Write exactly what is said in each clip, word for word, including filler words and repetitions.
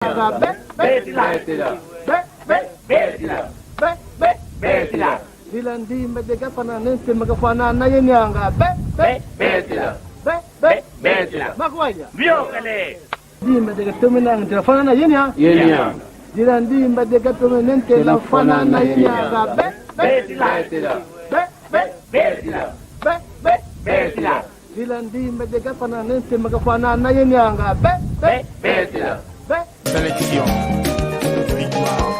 Be, be, betila. Be, be, betila. Be, be, betila. Dila ndimba de gafana nente magafana na yenianga. Be, be, betila. Be, be, betila. Makwaya. Biokele. Ndimba de gatome nente la fana na yenia. Yenia. Dila ndimba de gatome nente la fana na yenianga. Be, be, betila. Be, be, betila. Be, be, betila. Dila ndimba de gafana nente magafana na yenianga. Be, be, betila. Be. Sélection. Victoire.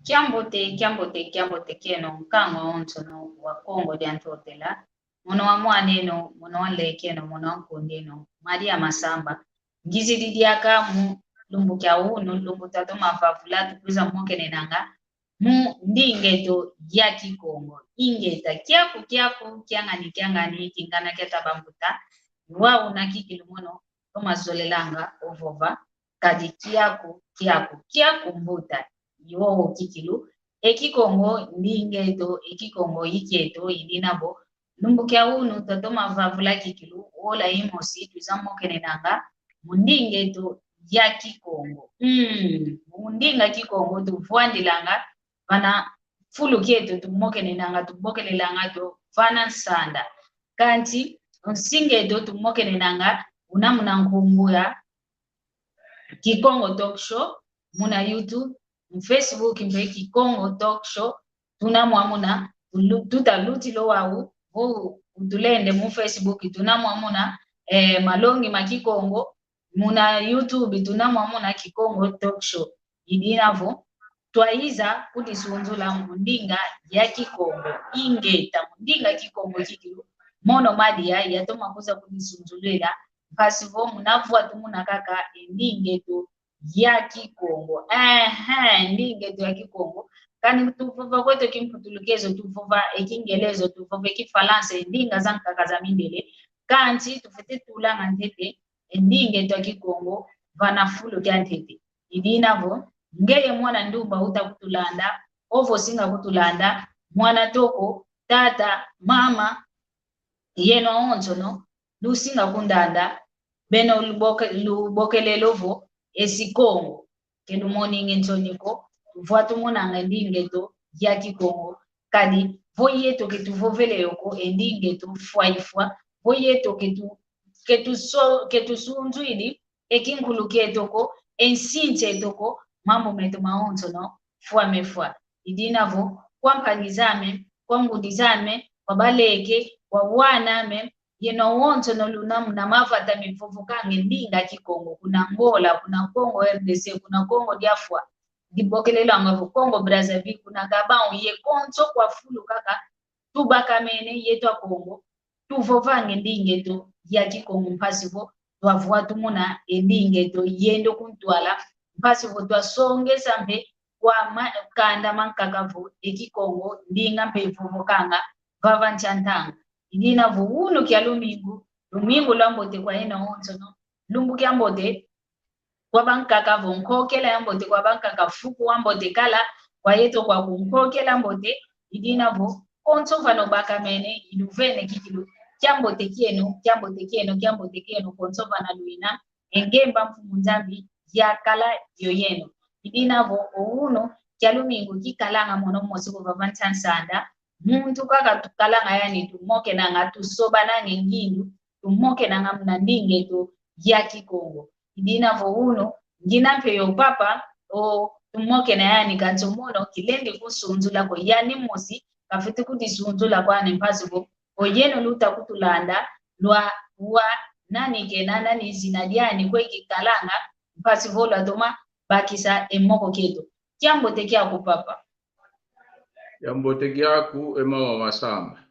Kiambote, kiambote, kiambote kieno, nkangu wonsono wa Kongo dia Ntotela. Mono wa mwaneno, mono wa nlekeno, mono wa nkundeno, Maria Masamba. Ngizidi diaka mu lumbu kia unu, lumbu twatoma vavula tukwiza mokenenanga mu ndinga eto ya Kikongo. Ingeta, kiaku, kiaku, kiangani, kiangani, kingana kia taba mbuta. Wau na kikilu mono toma zolelanga ovova, kadi kiaku, kiaku, kiaku mbuta. Iwowo kikilu. E Kikongo ndinga eto, e Kikongo ikieto, idina vo lumbu kia unu, twatoma vavula kikilu, wola imosi, twiza mokenenanga mu ndinga eto ya Kikongo. Mm, mu ndinga Kikongo, tuvwandilanga vana fulu kieto, tumokenenanga, tubokelelanga to vana nsanda. Kansi, nsinga eto, tumokenenanga, una muna nkumbu ya Kikongo Talk Show, muna YouTube, mu Facebook mpe Kikongo Talk Show, tuna mwamuna, tulu-, tuta lutila wau, vo utulende mu Facebook, tuna mwamuna, eh, Malongi ma Kikongo, muna YouTube, tuna mwamuna Kikongo Talk Show. Idina vo, twaiza kudisunzula mu ndinga ya Kikongo. Ingeta, mu ndinga Kikongo kikilu, mono madia, yatoma kwiza kudisunzulila, mpasi vo muna vwatumuna kaka e ndinga eto ya Kikongo. Ehe, ndinga eto ya Kikongo. Kani tuvova kweto Kimputulukezo, tuvova e Kingelezo, tuvova e Kifalansa, e ndinga zankaka za mindele. Kansi tufwete tulanga ntete e ndinga eto ya Kikongo vana fulu kia ntete. Idina vo, ngeye mwana ndumba uta kutulanda, ovo singa kutulanda, mwana toko, tata, mama, yeno awonsono, lusinga kundanda, beno luboke-, lubokelele ovo, esi Kongo, ke lumoninge nsoni ko, vwatumunanga e ndinga eto ya Kikongo, kadi vo yeto ke tuvovele yo ko e ndinga eto fwa ifwa, vo yeto ke tu-, ke tuso-, ke tusunzwidi e kinkulu kieto ko, e nsinsi eto ko, mambu meto mawonsono fwa mefwa. Idina vo, kwa mpangi zame, kwa ngudi zame, kwa baleke, kwa wana ame, yeno awonsono luna muna mavata mivovokanga e ndinga Kikongo, kuna Angola, kuna Congo R D C, kuna Congo dia fwa, dibokelelwanga vo Congo Brazzaville, kuna Gabão, ye konso kwa fulu kaka, tubakamene yeto Akongo, tuvovanga e ndinga eto ya Kikongo mpasi vo twavwatumuna e ndinga eto yenda kuntwala, mpasi vo twasongesa mpe kwa ma-, kanda mankaka vo e Kikongo ndinga mpe ivovokanga vava nsi a ntangwa. Idina vo unu kia lumingu, lumingu lwambote kwa yeno awonsono, lumbu kiambote kwa bankaka vo nkokela yambote kwa bankaka, fuku wambote kala kwa yeto kwaku, nkokela mbote. Idina vo konso vana ubakamene, iluvene kikilu, kiambote kieno, kiambote kieno, kiambote kieno, konso vana luina, e ngemba Mfumu Nzambi yakala yo yeno. Idina vo o unu kia lumingu kikalanga mono mosi ko vava nsi a nsanda, muntu kaka tukalanga yani, tumokenanga, tusobananga e ngindu, tumokenanga muna ndinga eto ya Kikongo. Idina vo unu Ngina mpe yo papa, o tumokena yani, kansi o mono kilendi kunsunzula ko, yani mosi kafwete kudisunzula kwani mpasi vo, o yeno luta kutulanda, lwa, wa, nani kena, nani zina diani, kwe kikalanga, mpasi vo lwatoma bakisa e moko kieto. Kiambote kiaku papa. Kiambote kiaku e mama Masamba.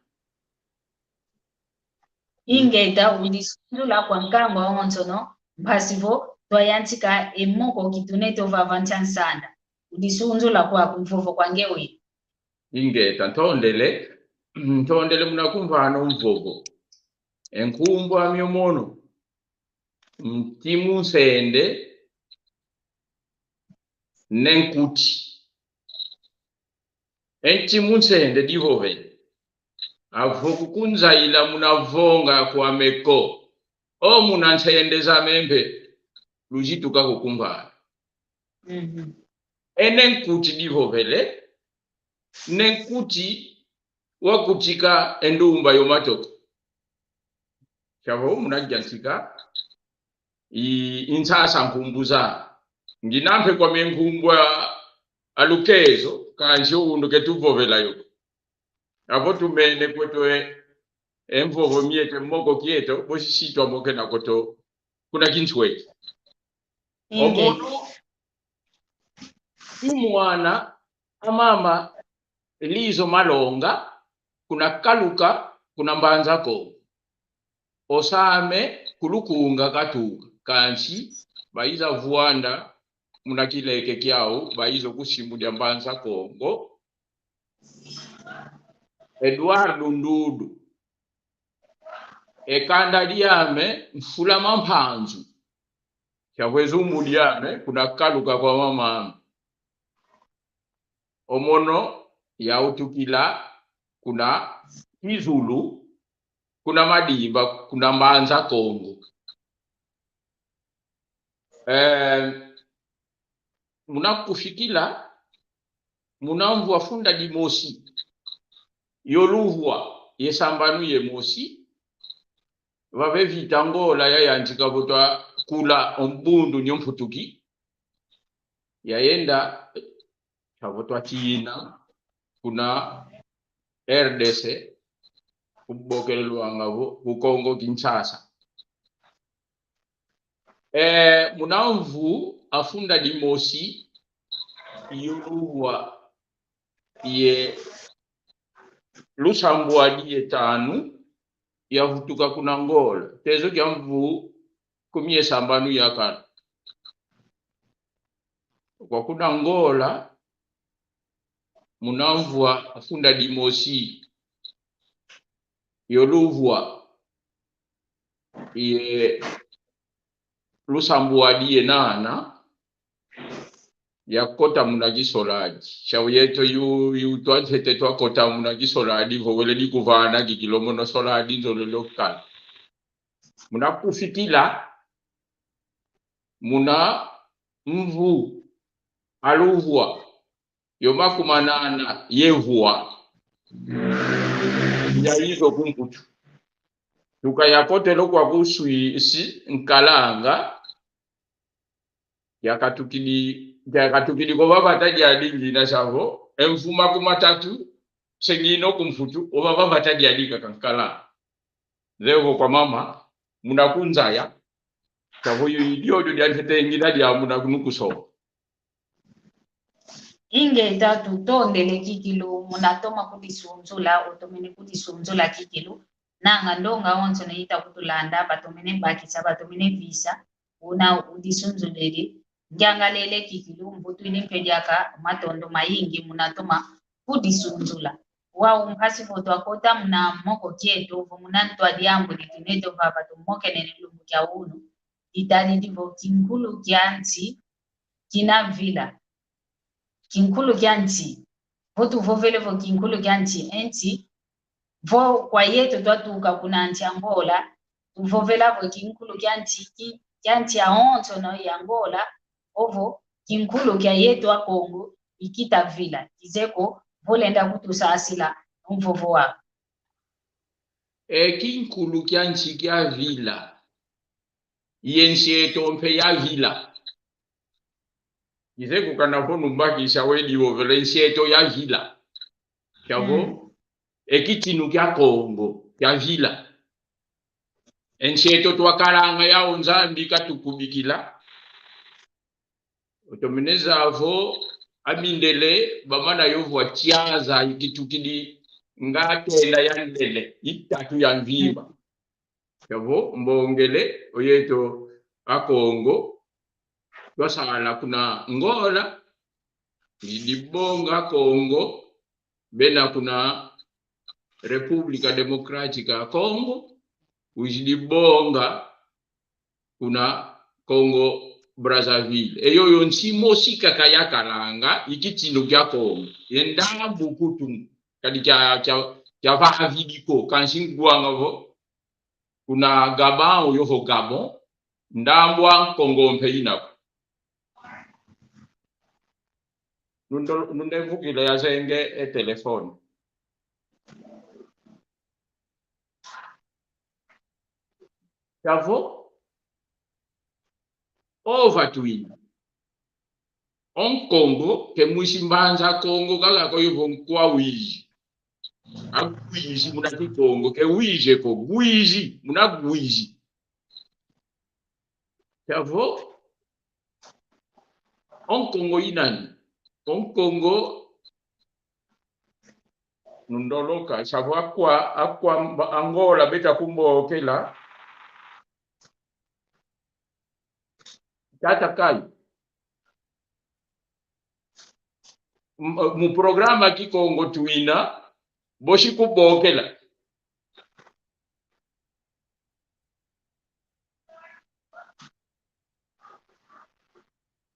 Ingeta, udisunzula kwa nkangu awonsono, mpasi vo twayantika e moko kitunete ovava ntia nsanda. Udisunzula kwaku, mvovo kwa nge uyi. Ingeta, ntondele, ntondele muna kumvana o mvovo. E nkumbu ami o mono, Ntimu Nsende, Ne Nkuti. E Ntimu Nsende divovele. Avo kukunzaila muna vonga kwame ko. O muna nsende zame mpe, luzituka kukumvana. Mhm. E Ne Nkuti divovele. Ne Nkuti wakutika e ndumba yo matoko. Kiavo muna yantika i, i nsasa nkumbu za. Ngina mpe kwame nkumbu a, a lukezo, kansi o unu ketuvovela yo. Avo tumene kweto e, e mvovo mieto, e moko kieto, bosi si twamokena kweto kuna kinsweki. Inge. O mono i mwana a mama Lizo Malonga, kuna Kaluka, kuna Mbanza Kongo. O same ku Lukunga katuka, kansi baiza vwanda muna kileke kiau, baiza ku simu dia Mbanza Kongo. Eduardo Ndudu. E kanda diame Mfula Mampanzu. Kiavo e zumbu diame kuna Kaluka kwa mamame. O mono yautukila kuna Kizulu, kuna Madimba, kuna Mbanza Kongo. Eh, muna kufikila, muna mvu afunda dimosi, yo luvwa ye sambanu ye mosi, vava e vita Angola yayantika vo twakula o mbundu nyo mputuki, yayenda, kiavo twatina kuna R D C, kubokelelwanga vo ku Kongo Kinshasa. Eh, muna mvu afunda dimosi, yo luvwa ye lusambwadi ye tanu, yavutuka kuna Angola. Tezo kia mvu kumi ye sambanu yakala. Kwa kuna Angola, muna mvu afunda dimosi, yo luvwa ye lusambwadi ye nana, yakota muna kisoladi. Kiavo yeto yu, yu twantete twakota muna kisoladi, vo wele ni kuvana kikilu mono soladi nzolele okala. Muna kufikila, muna mvu aluvwa, yo makumanana ye vwa, yaiza ku Mputu. Tuka yakotele kwa ku Suisse nkalanga, yakatukidi, yakatukidi ko vavata diadi ngina kiavo, e mvu makumatatu, se ngina ku Mputu, o vavata diadi kaka nkalanga. Nzevo kwa mama, muna kunzaya, kiavo yo i diodio diantete ngina dia muna kunu ku Soko. Ingeta, tutondele kikilu, muna toma kudisunzula, otomene kudisunzula kikilu. Nanga ndonga onso na ita kutulanda, batomene bakisa, batomene visa, una udisunzulili. Ngiangalele kikilu, mbutu ini mpe diaka, matondo mayingi, muna toma kudisunzula. Wau mpasi vo twakota muna moko kieto, vo muna ntwadi ambu ditunete vava tumokenene lumbu kia unu. Ditadidi vo kinkulu kia nsi kina vila. Kinkulu kia nsi. Vo tuvovele vo kinkulu kia nsi, e nsi, vo kwa yeto twatuka kuna nsi Angola, tuvovela vo kinkulu kia nsi, ki-, kia nsi awonsono ya Angola, ovo kinkulu kia yeto a Kongo, ikita vila, kizeye ko vo lenda kutusasila mvovo wa. E kinkulu kia nsi kia vila. Ye nsi eto mpe ya vila. Kizeko kana vo numbakisa wedi wovele nsi eto yavila. Kiavo, mm, e kitinu kia Kongo kiavila. E nsi eto twakalanga yau Nzambi katukubikila. Otomene zavo amindele bamana yovwa tiaza ikitukidi nga tenda ya ndele itatu ya mvimba. Kiavo mbongele oyeto Akongo twasala kuna Angola, wizidi bonga Akongo bena kuna República Democrática ya Congo, wizidi bonga kuna Congo Brazzaville. E yoyo nsi mosi kaka yakalanga, i kitinu kia Kongo. Ye ndambu kutu, kadi kia, kia, kia vavidi ko, kansi ngwanga vo, kuna Gabão, yovo Gabon, ndambu a Nkongo mpe ina ko. Nundo-, nundevukile yazenge e telefone. Kiavo, ova twina. O Nkongo ke mwisi Mbanza Kongo kaka ko, yovo nkwa wizi. Agwizi muna Kikongo, ke wize ko, gwizi, muna gwizi. Kiavo, o Nkongo i nani? O Nkongo nundoloka, savo akwa, akwa mba-, Angola beta kumbokela. Tata Kai. M-, mu programa Kikongo twina, bosi kubokela.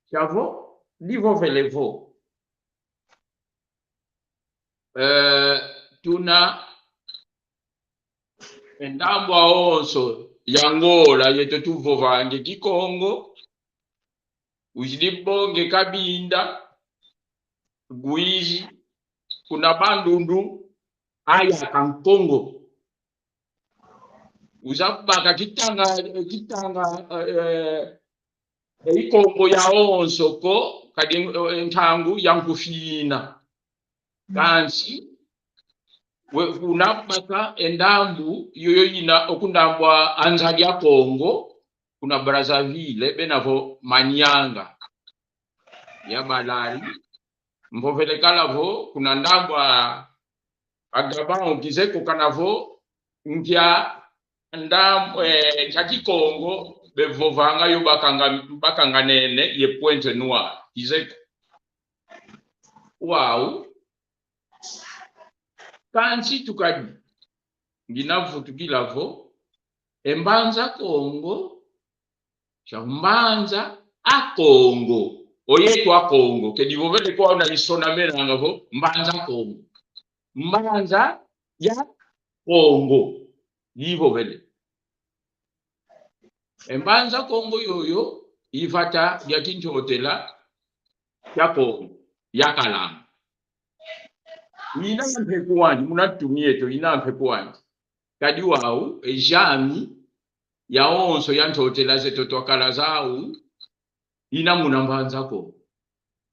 Kiavo, ndivovele vo. Eh, tuna e ndambu awonso ya Angola yeto tuvovanga e Kikongo, wizidi bonga e Kabinda, gwizi, kuna Bandundu, aya ka Nkongo. Wiza baka Kitanga, Kitanga, eh, eh, e Kikongo yawonso ko, kadi, eh, ntangu ya nkufina. Kansi, we, kuna baka e ndambu, yoyo ina o ku ndambu a Nzadi a Kongo, kuna Brazzaville, bena vo Manianga. Ya balari, mpovele kala vo, kuna ndambu a, a Gabão, kizeko kana vo, nkia ndambu, eh, nkia Kikongo, bevovanga yo bakanga, bakanganene, ye Pointe-Noire, kizeko. Wau, kansi tukadi, ngina vutukila vo, e Mbanza Kongo, sia Mbanza a Kongo. Oyeto Akongo. Ke ndivovele kwau na isonamenanga vo, Mbanza Kongo. Mbanza ya Kongo. Ndivovele. E Mbanza Kongo yoyo, i vata dia Kintotela kia Kongo, yakalanga. Ina mpe kwandi, muna tumi eto, ina mpe kwandi. Kadi wau, e zami, yawonso ya ntotela zeto twakala zau, ina muna Mbanza Kongo.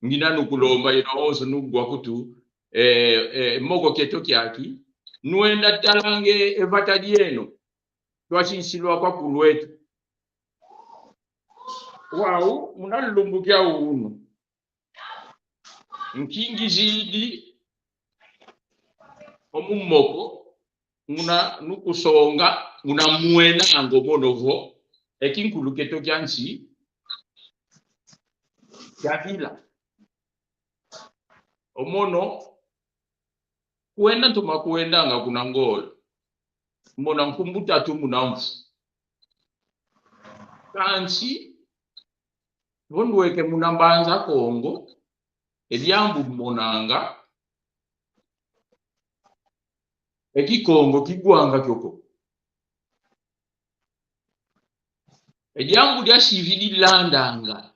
Ngina nukulomba yeno awonso nugwa kutu, eh, eh, moko kieto kiaki, nwenda talange e vata dieno, twasinsilwa kwa kulweto. Wau, muna lumbu kia unu. Nkingizidi o mu moko, nguna nukusonga, nguna mwenanga mono vo, e kinkulu kieto kia nsi kiavila. O mono, kwenda ntoma kwendanga kuna Angola. Mona nkumbu tatu muna mvu. Kansi, vo ndweke muna Mbanza Kongo, e diambu monanga, e Kikongo kigwanga kioko. E diambu dia sividi landanga.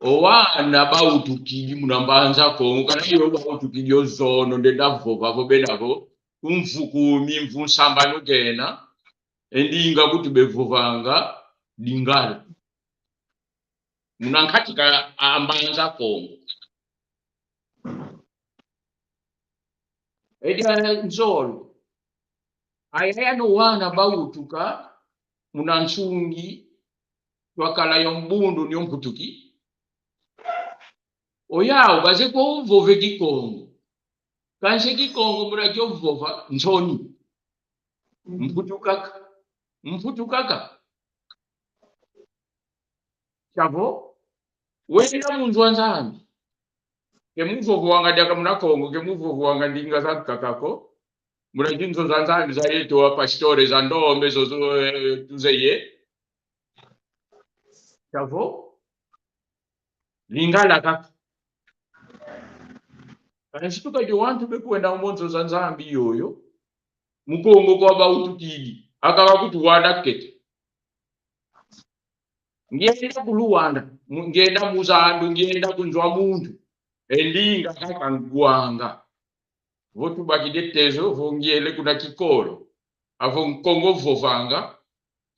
O wana bautukidi muna Mbanza Kongo, kana iyo bautukidi o zono ndenda vova vo bena vo, ku mvu kumi, mvu nsambanu kena, e ndinga kutu bevovanga Lingala. muna nkati ka a Mbanza Kongo. Edi a nzolo. Aya yano wana bawutuka muna nsungi twakala yo mbundu nio mputuki. Oyau baze ko vove Kikongo. Kansi Kikongo muna kio vova nsoni. Mputu kaka. Mputu kaka. Siavo, wenda mu nzo a Nzambi. Ke muvovwanga diaka muna Kongo, ke muvovwanga ndinga zankaka ko. Muna zinzo za Nzambi za yeto wa pastore, za ndombe, zozo, eh, tuzeye. Siavo, Lingala kaka. Kansi tukadi wantu bekwenda mu nzo za Nzambi yoyo. Mu Kongo kwa bawutukidi. Aka bakutuwana kete. Ngienda ku Luanda, mu-, ngienda mu zandu, ngienda ku nzo a muntu. E ndinga kaka ngwanga. Vo tubakidi e tezo, vo ngiele kuna kikolo. Avo Nkongo vovanga,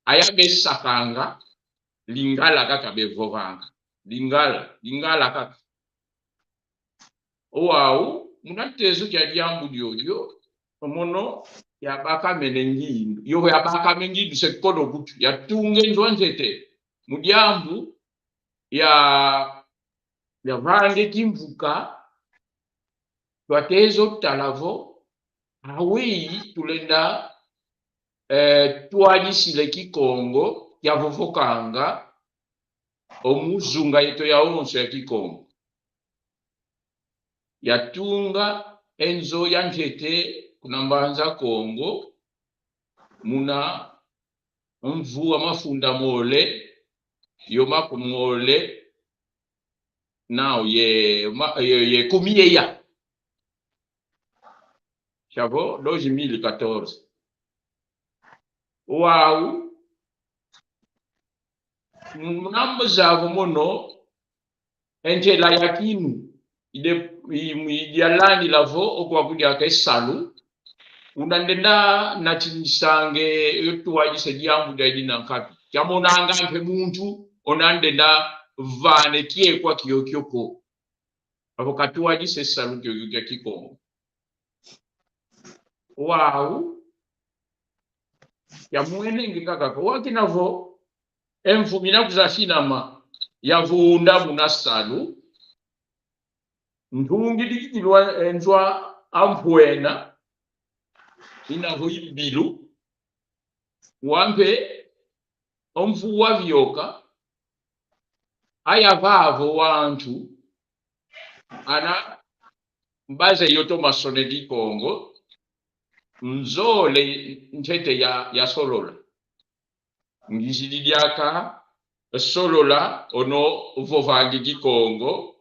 aya besakanga, Lingala kaka bevovanga. Lingala, Lingala kaka. Owau, muna tezo kia diambu diodio, mono yabakamene ngindu. Yo yabakame ngindu se kodo kutu. Yatunge nzo a ntete. Mu diambu ya, yavange kimvuka, twatezo tala vo, aweyi tulenda, eh, twadisile Kikongo, kiavovokanga, o mu zunga yeto yawonso ya Kikongo. Yatunga e nzo ya ntete kuna Mbanza Kongo, muna mvu a mafunda mole, yo makumi mole, nau ye, ma-, ye, ye kumi yeya. Siavo, dois mil e quatorze. Wau, muna mbo zavo mono, e ntela ya kinu, ide, i, i, idialangila vo, okwa kudia ke salu, una ndenda natinisanga, yo twadisa diambu dia dina nkapi. Kiamonanga mpe muntu, ona ndenda vana kiekwa kiokio ko. Avo katwadisa e salu kiokio kia Kikongo. Wau, yamwenenge kaka ko. Wakina vo, e mvu mina kuzasinama, yavunda muna salu, ntungidi kikilu e nzo a mpwena, ina vo i bilu, wampe, o mvu wavioka, aya vavo wantu, ana baze yo toma soneka Kikongo, nzole ntete ya, yasolola. Ngizidi diaka solola ono vovanga Kikongo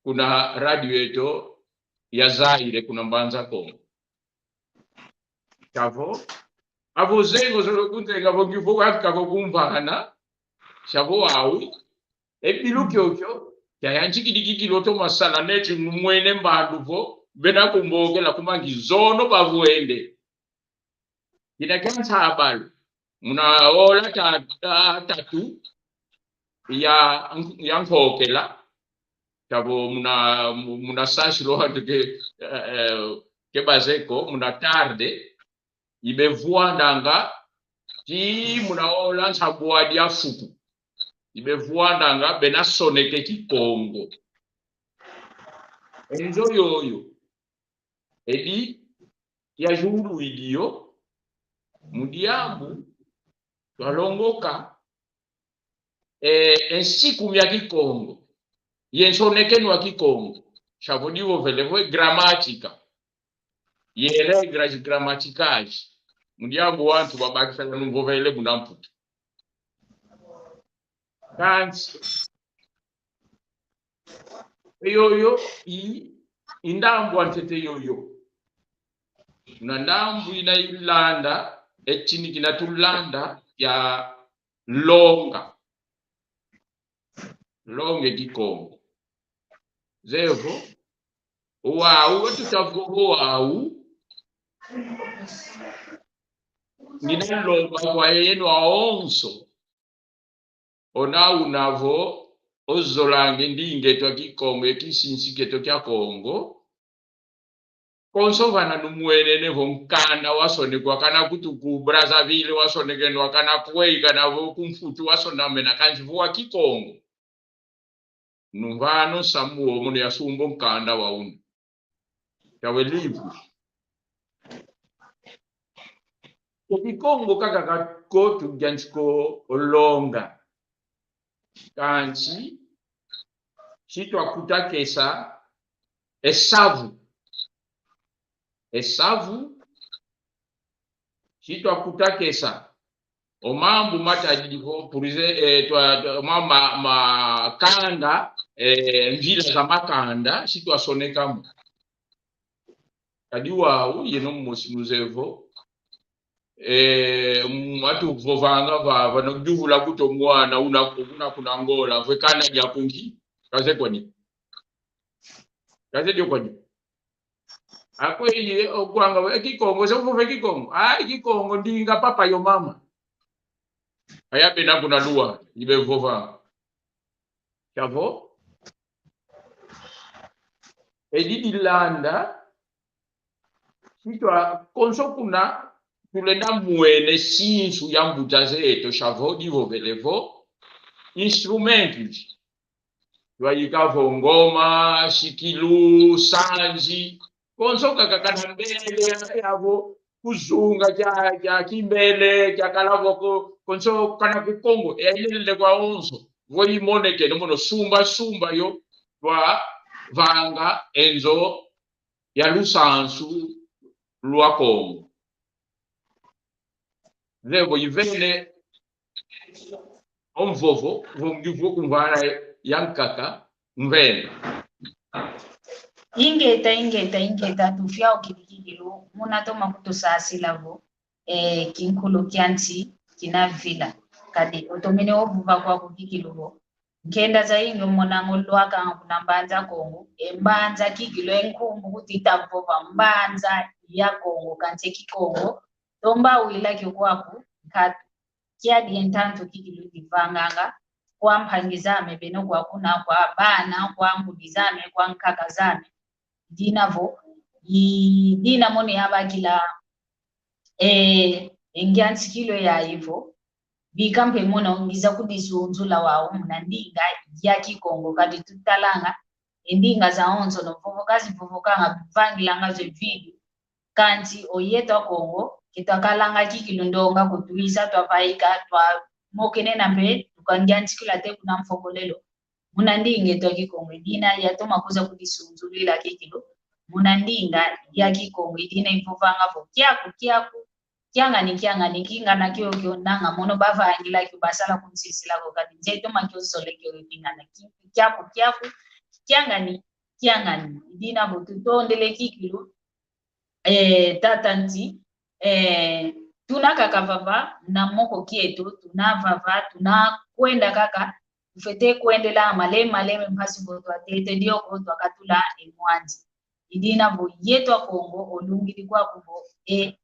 kuna radio yeto ya Zaire kuna Mbanza Kongo. Siavo, avo zengo zolo kunzenga vo ngivo wafika vo kumvana, siavo wau, e bilu kiokio, kiayantikidi kikilu toma sala neti ngumwene mbandu vo, bena kumbokela kuma ngizono bavwende. Kina kia nsabalu, muna ola ta, ta, tatu ya, ya nkokela, tavo muna, muna sasilo hantu ke, eh, eh, ke bazeko, muna tarde, ibevwandanga, ti muna ola nsambwadi ya fuku. Ibevwandanga, bena soneka Kikongo. E nzo yoyo, edi ya zulu idio, mu diambu, twalongoka, eh, e nsiku mia Kikongo, ye nsonekeno a Kikongo, siavo divovele vo e gramática, ye regras gramaticais, mu diambu wantu babakisa nuvovele muna Mputu. Kansi, yoyo i, i ndambu a ntete yoyo. Na ndambu ina ilanda, e tini kina tulanda, ya longa. Longa e Kikongo. Zevo, wau, wetu tavo wau, ngina lomba kwa yeno awonso. Ona una vo, ozolange ndinga eto a Kikongo, e kisinsi kieto kia Kongo. Konso vana numwenene vo nkanda wasonekwa kana kutu ku Brazzaville, wasonekenwa kana kwei, kana vo ku Mputu wasonamena, kansi vo wa Kikongo. Numvana nsamu wo mono yasumba o nkanda wa unu. Yawe livre. Ko Kikongo kaka ka ko tudianti ko longa. Kansi, si twakutakesa e savu. E savu, si twakutakesa o mambu matadidi vo, por exe-, eh, twa, twa, ma, ma, makanda, eh, mvila za makanda, si twasoneka mo. Kadi wau, yeno mosi muzeye vo, eh, mwatu vovanga va, vana kuyuvula kuto mwana una, una kuna Angola, vo e kana dia kunki, kazeye kwani. Kazeye dio kwani. Akweyi okwanga, e Kikongo, se uvova e Kikongo. Ah, e Kikongo, ndinga papa yo mama. Aya bena kuna Luanda, ibe vova. Siavo? Edi dilanda, si twa konso kuna, tulenda mwene sinsu ya mbuta zeto, siavo divovele vo, instrumentos. Twayika vo ngoma, sikilu, sanzi, konso kaka kana mbele ya, yavo, kuzunga kia, kia kimbele, kia kala vo ko, konso kana ku Kongo, e ilele kwa onso, vo imonekene mono sumba, sumba yo, twavanga e nzo ya lusansu lwa Kongo. Zevo ivene o mvovo, vo ngivo kumvana ya nkaka, mvene. Ingeta, ingeta, ingeta, tufia o kikikilu, muna toma kutusasila vo, eh, kinkulu kia nsi, kina vila. Kadi, otomene ovova kwaku kikilu vo. Nkenda zayingi omonanga o lwakanga kuna Mbanza Kongo, e Mbanza kikilu e nkumbu kuti tavova Mbanza ya Kongo, kansi e Kikongo, tomba wila kio kwaku, nkatu. Kiadi e ntantu kikilu divanganga, kwa mpangi zame beno kwa kuna, kwa bana, kwa ngudi zame, kwa nkaka zame. Dina vo, i, dina mono yabakila, eh, e ngiantikilo yayi vo, bika mpe mono ngiza kudisunzula wau muna ndinga ya Kikongo, kadi tutalanga, e ndinga zawonsono vovoka zivovokanga, vangilanga zo e vídeo, kansi oyeto Akongo, ke twakalanga kikilu ndonga ko, twisa twavaika, twamokenena mpe, tukangiantikila te kuna mfokolelo. Muna ndinga eto a Kikongo, i dina yatoma kuza kudisunzulila kikilu. Muna ndinga ya Kikongo, i dina ivovanga vo, kiaku, kiaku, kiangani, kiangani, kingana kiokio, nanga mono bavangila kio, basala kunsisila ko, kadi nze toma kio zole kio, kingana, ki-, kiaku, kiaku, kiangani, kiangani. I dina vo tutondele kikilu, eh, tata nti, eh, tuna kaka vava na moko kieto, tuna vava, tuna kwenda kaka, tufwete kwendela maleme, maleme mpasi vo twatete dioko, twakatula e mwanzi. I dina vo yeto Akongo, olungidi kwaku vo, e,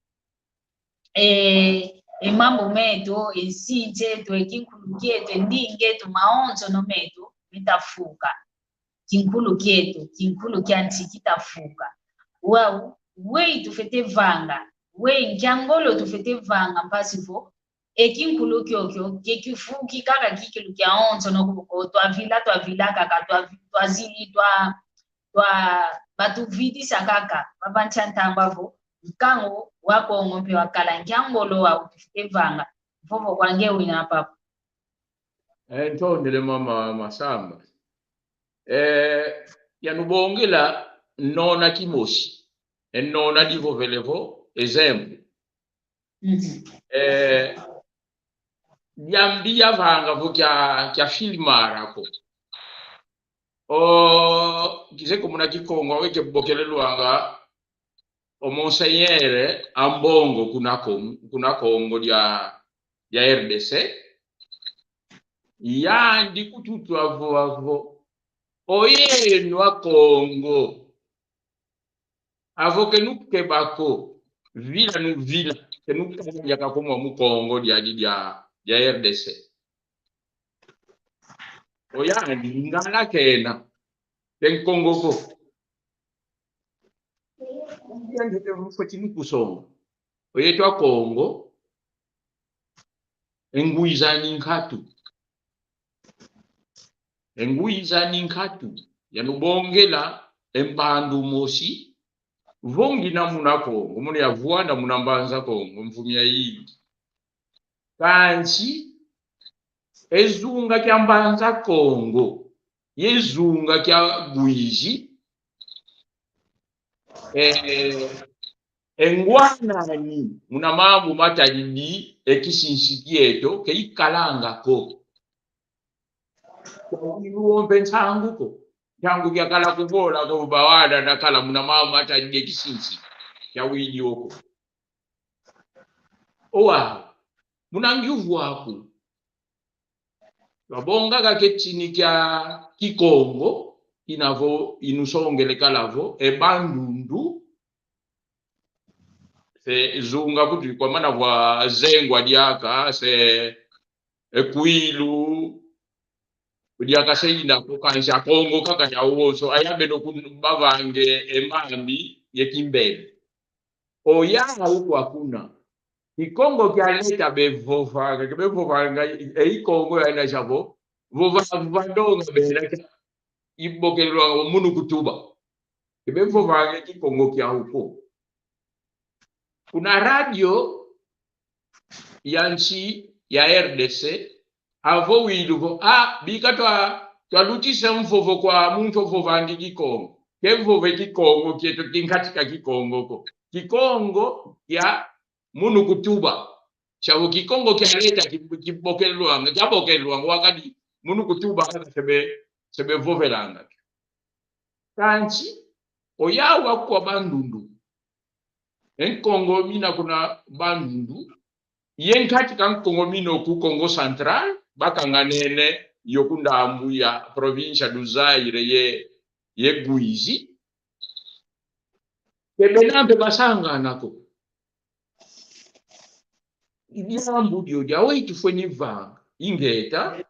e, e mambu meto, e nsinsi eto, e kinkulu kieto, e ndinga eto, mawonsono meto, mitafuka. Kinkulu kieto, kinkulu kia nsi kitafuka. Wau, weyi tufwete vanga, weyi nkia ngolo tufwete vanga mpasi vo, e kinkulu kiokio, ke kifuki kaka kikilu kiawonsono kuko, twavila, twavila kaka, twavi-, twazili, twa, twa, batuvidisa kaka, vava ntia ntangwa vo, nkangu wa Kongo mpe wakala, nkia ngolo wau tufwete vanga, vovo kwa nge wina papa. Eh, ntondele mama Masamba. Eh, yanubongela nona kimosi. E nona divovele vo, exemplo. Mhm. Eh, diambi yavanga vo kia, kia filmar ako. O, kizeye ko muna Kikongo, weke bokelelwanga, o Monseigneur Ambongo kuna Kon-, kuna Kongo dia, dia R D C. Yandi kututwa vo, vo, oyeno Akongo. Avo ke nukeba ko, vila nuvila, ke nukaya kako mwa mu Kongo diadi dia, dia R D C. Oyandi Lingala kena. Te Nkongo ko. Yandi te mfweti ni kusonga. Oyeto Akongo. E ngwiza ni nkatu. E ngwiza ni nkatu. Yanubongela e mbandu mosi. Vo ngina muna Kongo, muna yavwanda muna Mbanza Kongo, mvumi ya yingi. Kansi, e zunga kia Mbanza Kongo, ye zunga kia Ngwizi, eh, e ngwanani muna mambu matadidi e kisinsi kieto, ke ikalanga ko. Kwa wompe nsangu ko. Nsangu kiakala kuvola ko bawana nakala muna mambu matadidi e kisinsi. Kia widi oko. Owa, muna ngiuvu aku. Twabonga kaka e tini kia Kikongo, inavo inusongele kala vo, e Bandundu, se zunga kuti kwamana vwa zengwa diaka, se e Kwilu, diaka se ina ko kansi Akongo kaka yawonso, ayabeno kubavange e mambi ye Kimbembe. Oyau kwa kuna. Kikongo kia leta bevovanga, ke bevovanga, e Ikongo yaina siavo, vova, vova ndonga bena kia, ibokelwa munu kutuba. Ke bevovanga Kikongo kiau ko. Kuna radio ya nsi ya R D C, avo wilu vo, ah, bika twa, twalutisa mvovo kwa muntu ovovanga Kikongo. Ke vove Kikongo kieto kinkatika Kikongo ko. Kikongo kia munu kutuba. Siavo Kikongo kia leta ki-, kibokelwanga, kiabokelwanga, wakadi munu kutuba kaka se be, se bevovelanga. Kansi, oyau aku kwa Bandundu. E Nkongo mina kuna Bandundu. Ye nkatika Nkongo mina ku Kongo Central, bakanganene yo ku ndambu ya província do Zaire ye, ye Ngwizi. Ke bena mpe basangana ko. I diambu dio diau itufweni vanga. Ingeta,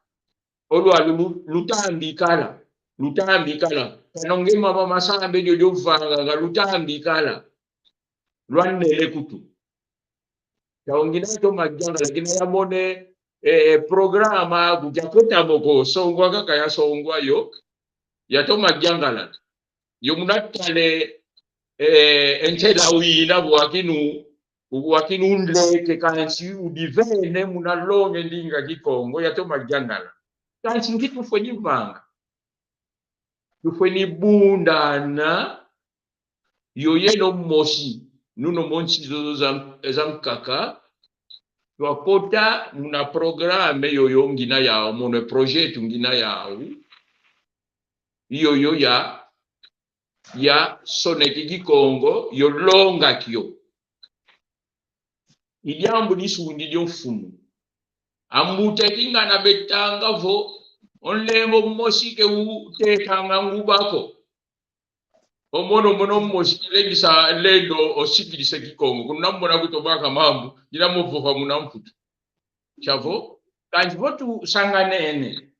olwalu lu-, lutambi kala. Lutambi kala. Kanonge mama masambe dio dio vanga nga lutambi kala. Lwanele kutu. Tau ngina toma diangala, kina yamone, eh, eh, programa kukia kota moko, songwa kaka yasongwa yo, yatoma diangala. Yo muna tale, eh, e ntela wina bwakinu, bwakinu ndeke kansi udivene muna longe ndinga Kikongo, yatoma diangala. Kansi nki tufweni vanga. Tufweni bundana, yo yeno mosi, nuno mo nsi zozo za, za nkaka, twakota muna programa yoyo ngina yau, mono projeto ngina yau, yoyo ya, ya soneke Kikongo, yo longa kio. I diambu disundi dio mfumu. Ambuta kingana betanga vo, o nlembo mosi ke utekanga nguba ko. O mono, mono mosi kilengisa lendo osikilisa Kikongo. Kuna mona kutobaka mambu, dina mo vova muna Mputu. Siavo, kansi vo tusanganene.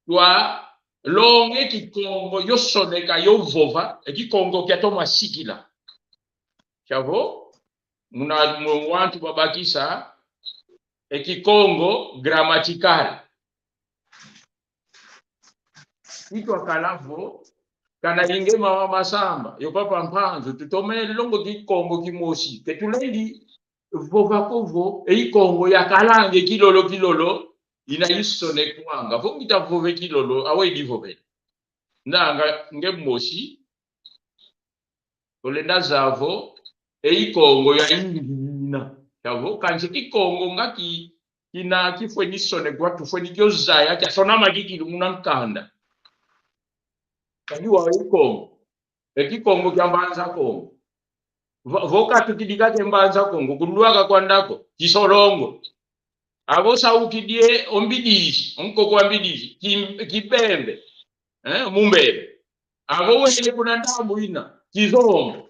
Twalonga e Kikongo, yo soneka, yo vova, e Kikongo kiatoma sikila. Siavo, muna, mu wantu babakisa, e Kikongo grammatical. Itwakala vo, kana inge mama Masamba, yo papa Mpanzu, tutomene longo Kikongo kimosi, ke tulendi vova ko vo, e Ikongo yakalanga e kilolo kilolo, ina isonekwanga. Vo ngita vova e kilolo, awe divovele. Nanga nge mosi, olenda zaya vo, e Ikongo ya ingi ina. Siavo, kansi Kikongo nga ki, kina kifweni sonekwa, tufweni kio zaya, kiasonama kikilu muna nkanda. Kadi wa Ikongo. E Kikongo kia Mbanza Kongo. Vo, vo katukidi kake Mbanza Kongo, kulwaka kwanda ko, Kisolongo. Avo saukidi e o Mbidisi, o nkoko wa Mbidisi, Ki-, Kibembe, eh, Mumbebe. Avo wele kuna ndambu ina, Kizombo.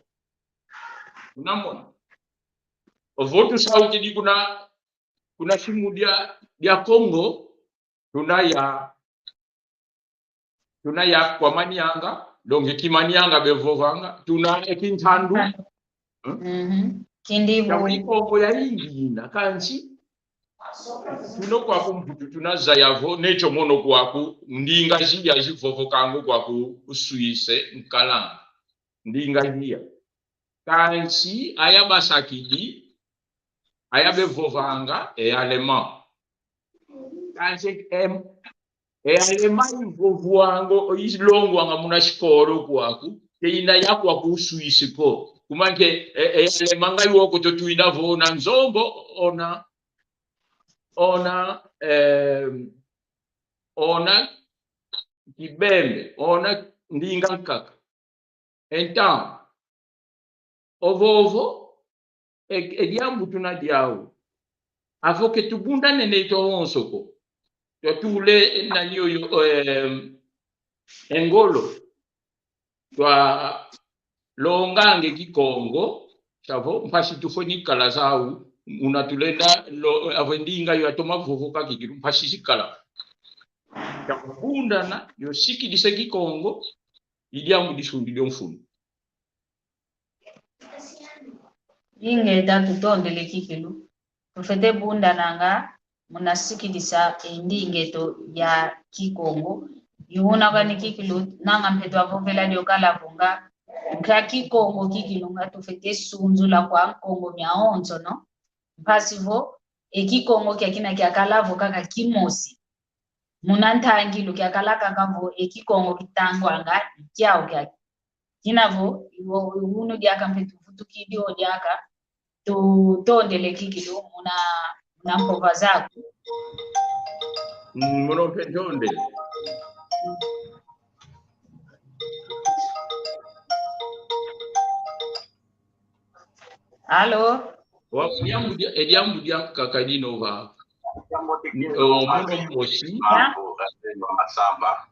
Unamona? Ovo tusaukidi kuna, kuna simu dia, dia Kongo, tuna ya Tuna ya kwa Manianga, donc ki Manianga bevovanga, tuna e Kintandu. Hmm? Mhm. Kindibu. Ya Kikongo ya ingina, kansi tuna kwaku Mputu, tuna zaya vo, necho mono kwaku, ndinga ziya zivovokanga kwaku Suisse, nkalanga. Ndinga ziya. Kansi aya basakidi, aya bevovanga e allemand. Kansi, em, e allemand ivovwanga, ilongwanga muna sikolo kwaku, ke ina ya kwaku Suisse ko. Kuma nge, e, e allemand nga iwoko to tuina vo ona Nzombo, ona, ona, em, ona Kibembe, ona ndinga nkaka. Então, ovovo, e, e diambu tuna diau. Avo ke tubundane neto awonso ko. Twatule nani oyo, eh, e ngolo. Twalonganga e Kikongo, savo, mpasi tufweni kala zau, una tulenda, lo, avo e ndinga yo atoma vovoka kikilu, mpasi zikala. Twabundana, yo sikidisa e Kikongo, i diambu disungi dio mfunu. Ingeta, tutondele kikilu. Tufwete bundananga muna sikidisa e ndinga eto ya Kikongo. I una kani kikilu, nanga mpe twavovela dio kala vo nga, nkia Kikongo kikilu nga tufwete sunzula kwa Nkongo miawonso, no? Mpasi vo, e Kikongo kiakina kiakala vo kaka kimosi. Muna ntangilu kiakala kaka vo e Kikongo kitangwanga i kiau kiaki. Kina vo, iwo, unu diaka mpe tuvutukidi o diaka, tutondele kikilu muna, muna mpova zaku. Mm, mono mpe ntonde. Alo? Wa, diambu dia, e diambu diankaka dino va. O, mono mosi. Ya? Masamba.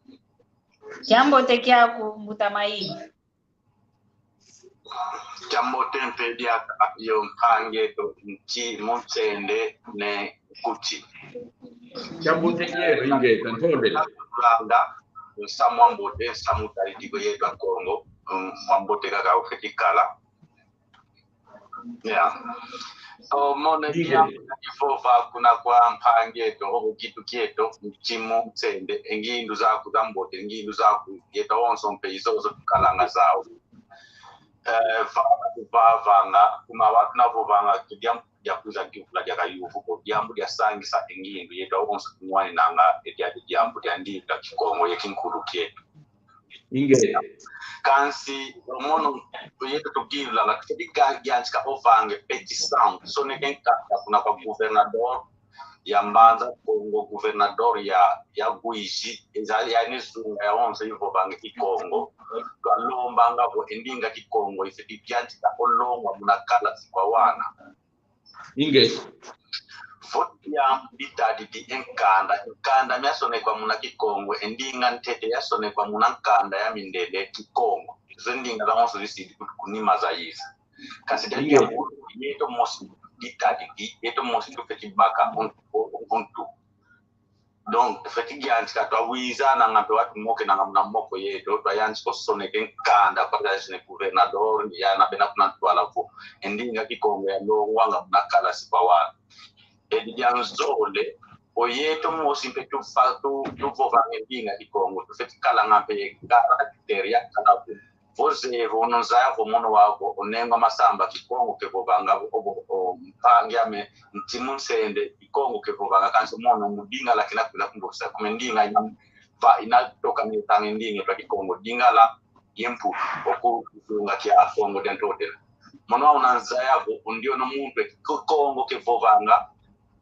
Kiambote kiaku, mbuta Mayi. Kiambote mpe diaka yo mpangi eto nti munsende ne kuti. Kiambote kieno ingeta, ntondele. Landa, nsamu ambote, nsamu tali tiko yeto Akongo, mm, ambote kaka ufeti kala. Yeah. O, mono kia ivova kuna kwa mpangi eto, o kitu kieto, nti munsende, e ngindu zaku zambote, e ngindu zaku, yeto awonso mpe izozo tukalanga zau. Eh, vava, vavanga, kuma watu navovanga, ke diambu dia kwiza kivula dia kayuvu ko, diambu dia sangisa e ngindu, yeto awonso tunwaninanga, e dia, diambu dia ndinga Kikongo ye kinkulu kieto. Inge. Kansi, mono, yeto tukilulanga, kedi ka, giantika ovanga e petição, soneke nkanda kuna kwa governador ya Mbanza Kongo, governador ya, ya Uíge, eza, yani zunga yawonso ivovanga Kikongo. Twalombanga vo e ndinga Kikongo ifeti giantika olongwa muna kalasi kwa wana. Inge. Vo diambu ditadidi e nkanda, e nkanda miasonekwa muna Kikongo, e ndinga ntete yasonekwa muna nkanda ya mindele Kikongo. Zo ndinga zawonso zisidi kuti kunima zayiza. Kansi dia, inge, diambu, yeto mosi ditadidi, yeto mosi tufeti baka un-, un-, untu. Donc, tufeti giantika twawizananga mpe watu mokenanga muna moko yeto, twayantika osoneka e nkanda kwa zazine governador, ni yana bena kuna ntwala vo e ndinga Kikongo yalongwanga muna kalasi kwa wana. Edi dia nzole, o yeto mosi mpe tufa-, tu-, tuvovanga e ndinga Kikongo, tufeti kalanga mpe ye caractère ya kala vo. Vo zevo, ono nzaya vo mono wavo, o Nengwa Masamba, Kikongo kevovanga vo, o, o, o mpangi ame, nti munsende, Kikongo kevovanga, kansi mono mu Lingala kina kwenda kumvovesa, kuma e ndinga ina, va, ina toka ni tanga e ndinga etwa Kikongo, Lingala ye Mputu, oku zunga kia Kongo dia Ntotela. Mono wau una nzaya vo, o ndiono muntu e Kikongo kevovanga,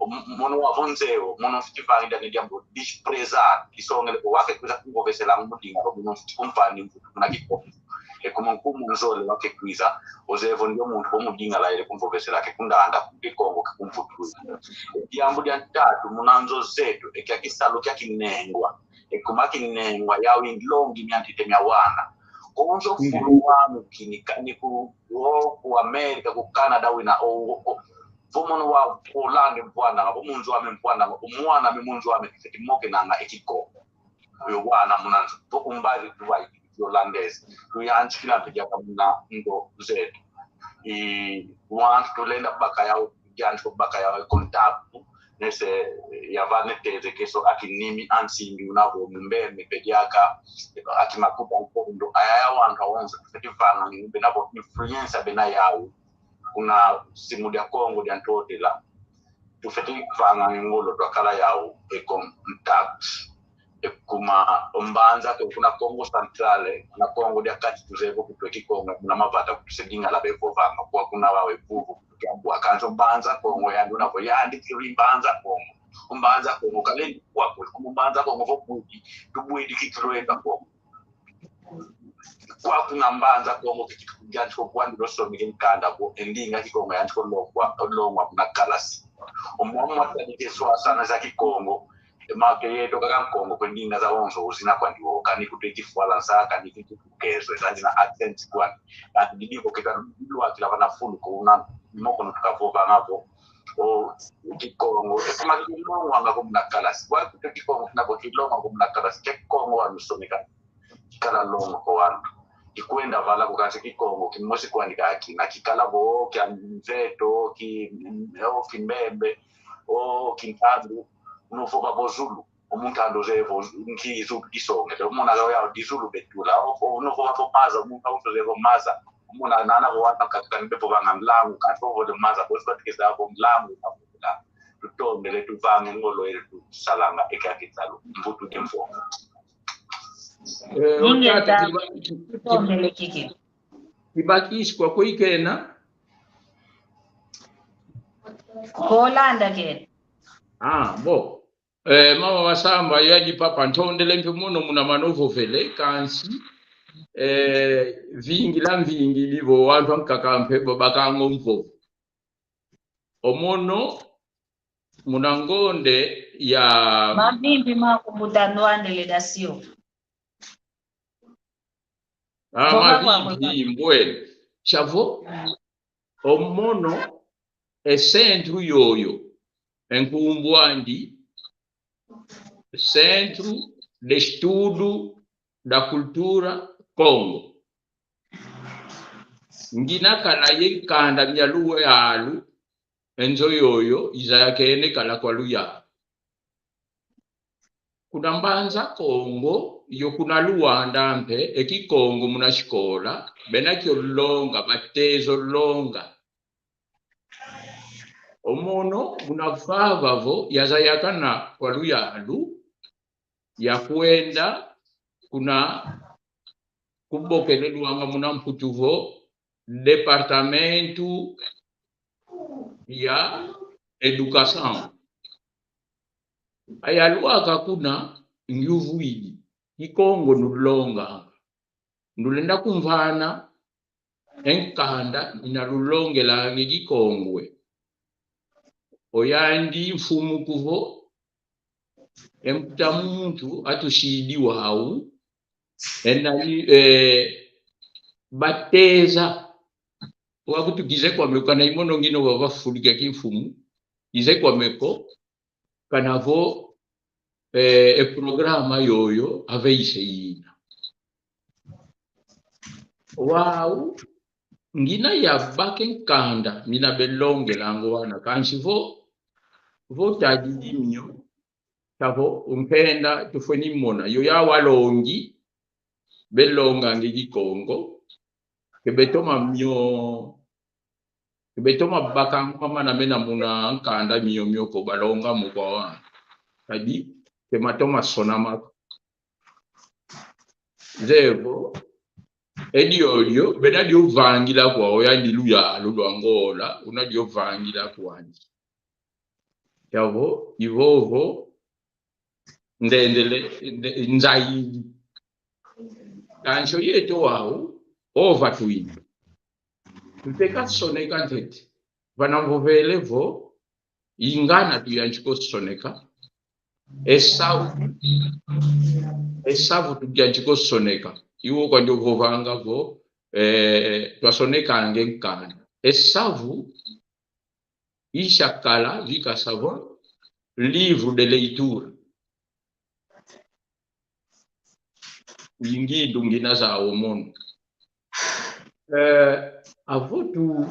o m-, mono wau vo nzeye, mono mfiti vangila ne diambu, desprezar, disongele vo wake kwiza kumvovesela mu Lingala, mono mfiti kumvani mvutu muna Kikongo. E kuma nkumu nzole wake kwiza, ozeye vo ndio muntu vo mu Lingala ele kumvovesela, ke kundanda ku Kikongo, ke kumvutula. E diambu dia ntatu, muna nzo zeto, e kia kisalu kia kinengwa. E kuma kinengwa, yau i nlongi mia ntete mia wana. Konso, mm, fulu wanu kini kani ku, o, ku Amerika, ku Canada wina, o, o, o, vo mono wa Holanda mvwandanga, vo mu nzo ame mvwandanga, o mwana ame mu nzo ame, tufeti mokenanga e Kikongo. wana muna nzo. Vo umbazi tuwa holandês. Tuyantikila mpe diaka muna nzo zeto. I wantu tulenda baka yau, yantika baka yau e contato, nese yavana e teze keso a kinimi a nsimbi una vo mumbembe mpe diaka, a kimakuta nkondo, ayaya wantu awonso, tufeti vanga ngingo bena vo influência bena yau, kuna simu dia Kongo dia Ntotela. Tufeti vanga ngolo twakala yau e contact. E kuma o mbanza ko kuna Kongo Central, kuna Kongo dia Kati tuzeye vo kutwe Kikongo, kuna mavata kutu se Lingala bevovanga, kwa kuna wawe vuvu kutu kiabwa. Kansi o mbanza Kongo yandi una vo yandi kiri mbanza Kongo. O mbanza Kongo kalendi kwa kwe, kuma mbanza Kongo vo bwidi, tubwidi kitulwenda Kongo. Kwa kuna mbanza Kongo kiti yantika kwandi losomeke nkanda ko, e ndinga Kikongo yantika longwa, longwa muna kalasi. Omwa mwatadike swasana za Kikongo, e make yeto kaka Nkongo, kwe ndinga zawonso uzina kwandi wo, kani kutwe Kifalansa, kani kutwe Kikezo, ezandi na accent kwandi. Kanti didi ko keta lwakila vana fulu ko una, moko no tukavovanga vo. O Kikongo, e kuma kilongwanga ko muna kalasi. Kwa kutwe Kikongo kina ko kilongwa ko muna kalasi, ke Kikongo wanu someka. Kikala longo ko wantu. Kikwenda vala ko kansi Kikongo kimosi kwandi kakina. Kikala vo kia mveto, ki, o kimbembe, o kintandu, uno vova vo zulu. O muntandu zeye vo nki zulu disongele. Umona yau di zulu betula. O, o, uno vova vo maza, o muntandu zeye vo maza. Umona nana vo wantu kakani bevovanga nlangu, kansi vo vovele maza, bosi batikeza vo nlangu, na vovela. Tutondele, tuvange ngolo ele tusalanga e kia kitalu. Mvutu di mvo. Eh, o tata, kiba-, ki-, ki-, tutondele kiki. Kibakisi kwa kuikena? Kolanda ke. Ah, bo. Eh, mama Wasamba, yadi papa, ntondele mpe mono muna mano vovele, kansi, eh, vingila mvingili vo wantu ankaka mpe bo bakanga o mvovo. O mono muna ngonde ya mavimpi makumbuta ndwandele dasio. Ah, mavimpi mbwene. Chavo, mm, o mono e centro yoyo, e nkumbu andi, Centro de Estudo da Cultura Kongo. Ngina kala ye nkanda mia luyalu, e nzo yoyo izayakene kala kwa luyalu. Kuna Mbanza Kongo, yo kuna Luanda mpe, e Kikongo muna sikola, bena kio longa, batezo longa. O mono muna vava vo yazayakana kwa luyalu, yakwenda kuna kubokelelwanga muna Mputu vo Departamento ya Educação. Ayalwaka kuna, ngiuvwidi, Kikongo nulonganga. Ndulenda kumvana e nkanda ina lulongelanga e Kikongo. Oyandi mfumu kuvo, e mbuta muntu atusidi wau, ena, eh, bateza. Wakutu kize kwame ko kana imono ngina vava fulu kia kimfumu, kize kwame ko, kana vo, eh, e programa yoyo aveise ina. Wau, ngina yabaka e nkanda mina belongelanga o wana, kansi vo, vo tadidi mio, chavo, unkenda tufweni mona. Yo yau alongi, belonganga e Kikongo, ke betoma mio, ke betoma baka ngwa mana mena muna nkanda mio mio ko balonga mu kwa wa. Kadi, ke matoma sonama ko. Zevo, e diodio, bena dio vangila kwa oyandi luyalu lwa Ngola, una dio vangila kwandi. Chavo, ivovo, ndendele, nde-, nzayi. Kansi o yeto wau, ova twini. Tuteka soneka ntete. Vana mvovele vo, ingana tuyantika o soneka. Esavu, esavu tuyantika o soneka. Iwo kwandi ovovanga vo, eh, twasonekanga e nkanda. Esavu, ishakala, vikasa vo, livro de leitura. ngindu ngina zau mono. Eh, avo tu,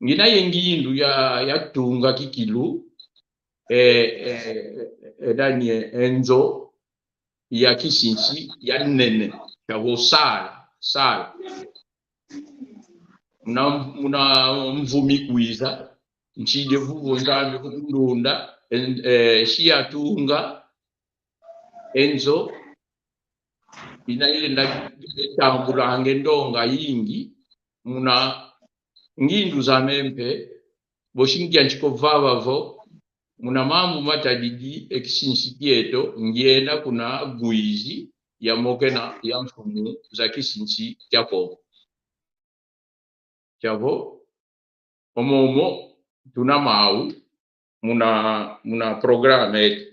ngina ye ngindu ya, ya tunga kikilu, eh, eh, eh, nani, eh, e nzo ya kisinsi ya nene, ya vo sala, sala. Muna, muna mvu mikwiza, nsidi vuvu Nzambi kutulunda, en-, eh, si yatunga e nzo ina ilenda tambulanga e ndonga yingi muna ngindu zame mpe, bosi ngiantika vava vo, muna mambu matadidi e kisinsi kieto, ngienda kuna gwizi ya mokena ya mfumu za kisinsi kia Kongo. Kiavo, omo omo tuna mau muna, muna programa eto.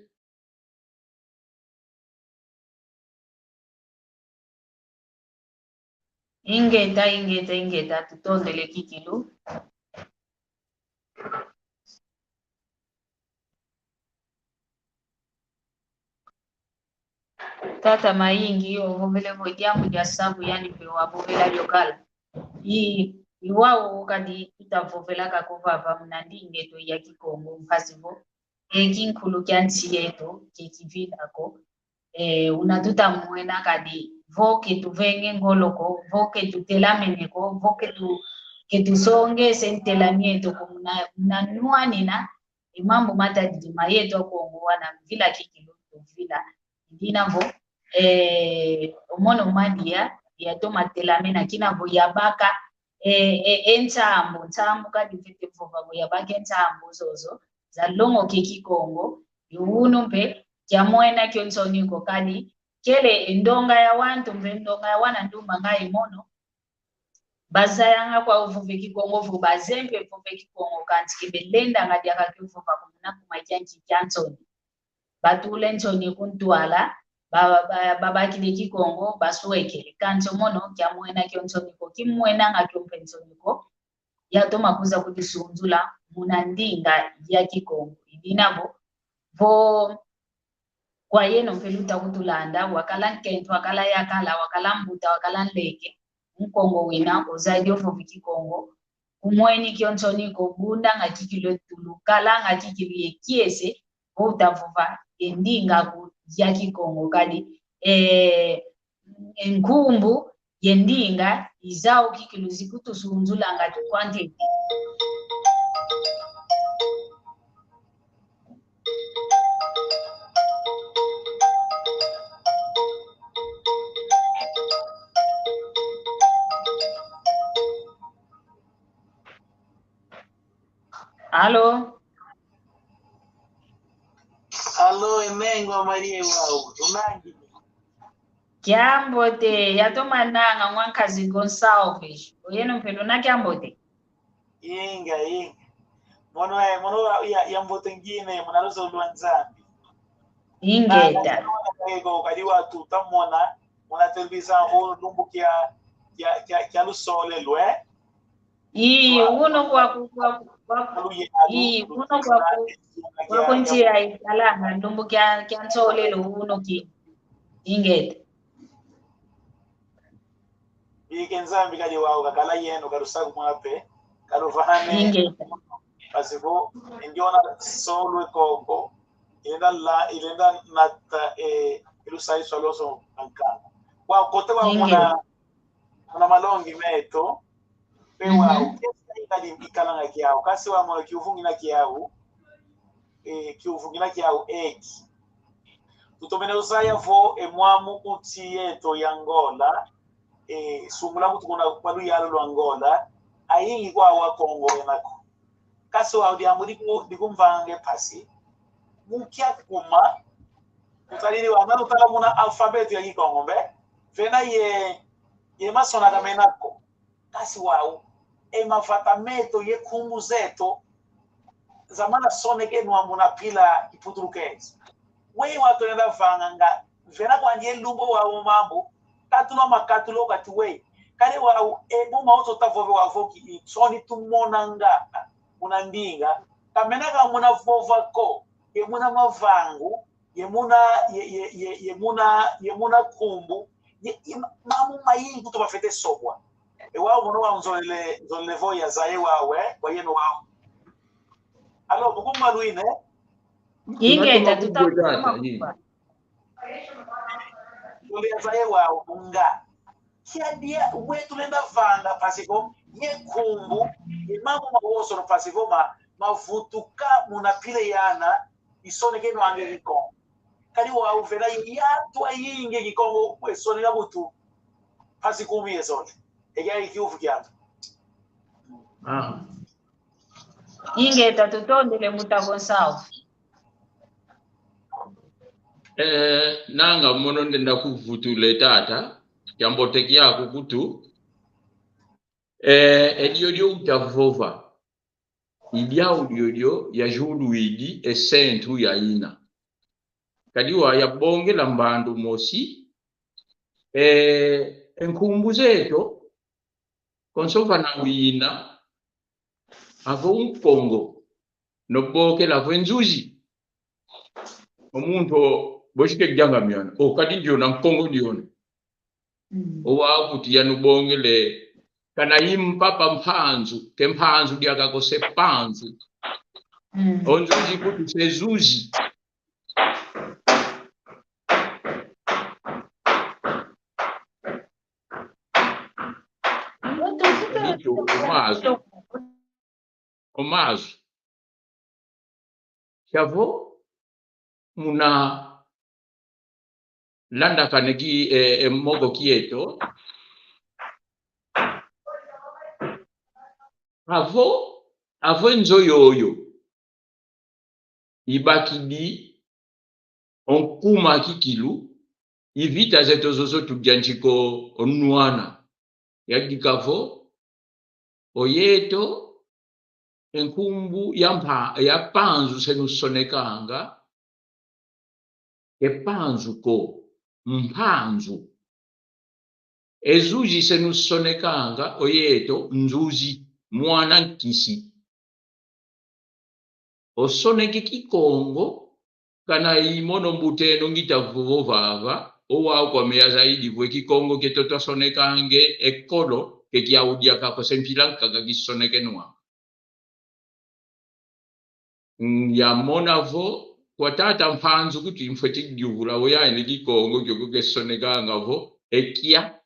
Ingeta, ingeta, ingeta, tutondele kikilu. Tata Mayingi, ovovele vo diambu dia savu, yani mpe wavovela dio kala. I, i wau kadi tuta vovela kako vava muna ndinga eto ya Kikongo, mpasi vo e kinkulu kia nsi yeto ke kivila ko. Eh, una tuta mwena kadi vo ke tuvenge ngolo ko, vo ke tutelamene ko, vo ke tu, ke tusongese ntelami eto ko muna, muna nwanina e mambu matadidi ma yeto Akongo wana vila kikilu tuvila. Dina vo, eh, omono madia, yatoma telamena kina vo yabaka, eh, eh, e nsambu, nsambu kadi mfwete vova vo yabaka e nsambu zozo za longoka e Kikongo, yo unu mpe kia mwena kio nsoni ko kadi, kele e ndonga ya wantu mpe ndonga ya wana ndumba ngai mono, bazayanga kwau vova e Kikongo vo baze mpe vova e Kikongo, kansi ke belendanga diaka kio vova ko muna kuma kia nki kia nsoni. Batule nsoni ku ntwala, ba, ba, babakile Kikongo, baswekele. Kansi omono kia mwena kio nsoni ko, kimwenanga kio mpe nsoni ko, yatoma kuza kudisunzula muna ndinga ya Kikongo. I dina vo, vo kwa yeno mpe luta kutulanda, wakala nkento, wakala yakala, wakala mbuta, wakala nleke, Nkongo wina, ozayidi ovova Kikongo, kumweni kio nsoni ko, bundanga kikilu e tulu, kalanga kikilu ye kiese, vo uta vova e ndinga aku ya Kikongo kadi, eh, e nkumbu ye ndinga izau kikilu zikutusunzulanga tukwante. Alo? Alo, e mengo Maria wau, tunangi. Kiambote, yatomananga ngwa nkazi Gonçalves. Oyeno mpe luna kiambote. Inga, inga. Mono, eh, mono ya, ya mbote ngine, muna luzolo lwa Nzambi. Ingeta. Ego, kadi watuta mona, muna televisa vo lumbu kia, kia, kia, kia lusolelo, eh? Ii, uno kwa ku, kwa ku, kwa ku, ii, uno kwa ku, kwa ku nzila ikalanga, lumbu kia, kia nsolelo uno ki. Ingeta. Ike Nzambi kadi wau kakala yeno kalusakumuna pe, kaluvahane. Ingeta. Mpasi vo, ndiona solo e Kongo, ilenda la, ilenda nata, eh, ilusaiswa loso ankanga. Kwa kote wa muna, muna malongi meto, pe wau, kesi kadi ikalanga kiau, kasi wa muna kiuvu ngina kiau, eh, kiuvu ngina kiau eki. Tutomene uzaya vo, e mwamu ku nsi yeto ya Angola, e, sungula kutu kuna kwa luyalu lwa Angola, ayingi kwa wa Kongo wena ko. Kasi wau diambu diku, dikumvanga e mpasi, mu kia kuma, tutalili wa, nanu tala muna alfabeto ya Kikongo mbe, vena ye, ye masoneka mena ko. Kasi wau, e mavata meto ye nkumbu zeto, zamana sonekena muna mpila iputulukezo. Weyi wau tulenda vanganga, vena kwandi e lumbu wau mambu, katulo makatulo kati weyi. Kadi wau, e muma oto tavove wau vo ki, nsoni tumonanga, muna ndinga, kamena ka muna vova ko, ye muna mavangu, ye muna, ye, ye, ye, ye muna, ye muna nkumbu, Ye, ye ma-, mambu mayingi kutu mafwete sobwa. E wau mono wau nzolele, nzolele vo yazaye wau, eh, kwa yeno wau. Alors, bukumba lwine. Ingeta, tuta-, tuta-, tuta-, tuta-, nzolele yazaye wau, nga. Kia dia, wetu lenda vanga, parce que ye nkumbu, ye mambu mawonsono, parce que ma, mavutuka muna pile yana, isonekeno anga Kikongo. Kadi wau vena ye yatu ayingi Kikongo, esoneka kutu, mpasi kumi yesone. Ekia ikiuvu kiantu. Ah. Ingeta, tutondele mbuta Gonçalves. Eh, nanga mono ndenda kuvutule tata, kiambote kiaku kutu. Eh, e diodio utavova. I diau diodio yazulwidi e centro yaina. Kadi wau yabongela mbandu mosi, eh, e nkumbu zeto, konso vana wina, avo Nkongo, nobokela avo e nzuzi. O muntu o, bosi ke dianga miona. O, kadi ndiona Nkongo ndiona. Mm. O wau kuti yanubongele, kana i mpapa Mpanzu, ke Mpanzu diaka ko se Mpanzu. Mm. O nzuzi kuti se zuzi. Ndito, o mazu. O mazu. Siavo muna landakana ki, eh, eh, moko kieto. Avo, avo e nzo yoyo ibakidi o nkuma kikilu, i vita zeto zozo tudiantika o nwana. Yadika vo, o yeto, e nkumbu ya mpa-, ya Mpanzu se nusonekanga, e Mpanzu ko, Mpanzu. E zuzi se nusonekanga, o yeto, nzuzi, mwana nkisi. Osoneke Kikongo, kana i mono mbuteno ngita vovo vava, o wau kwame yazaidi vo e Kikongo kieto twasonekanga e kolo, ke kiau diaka ko se mpila nkaka kisonekenwa. Mm, yamona vo, kwa tata Mpanzu kuti mfwete diuvula, o yandi Kikongo kiokio kesonekanga vo, e kia,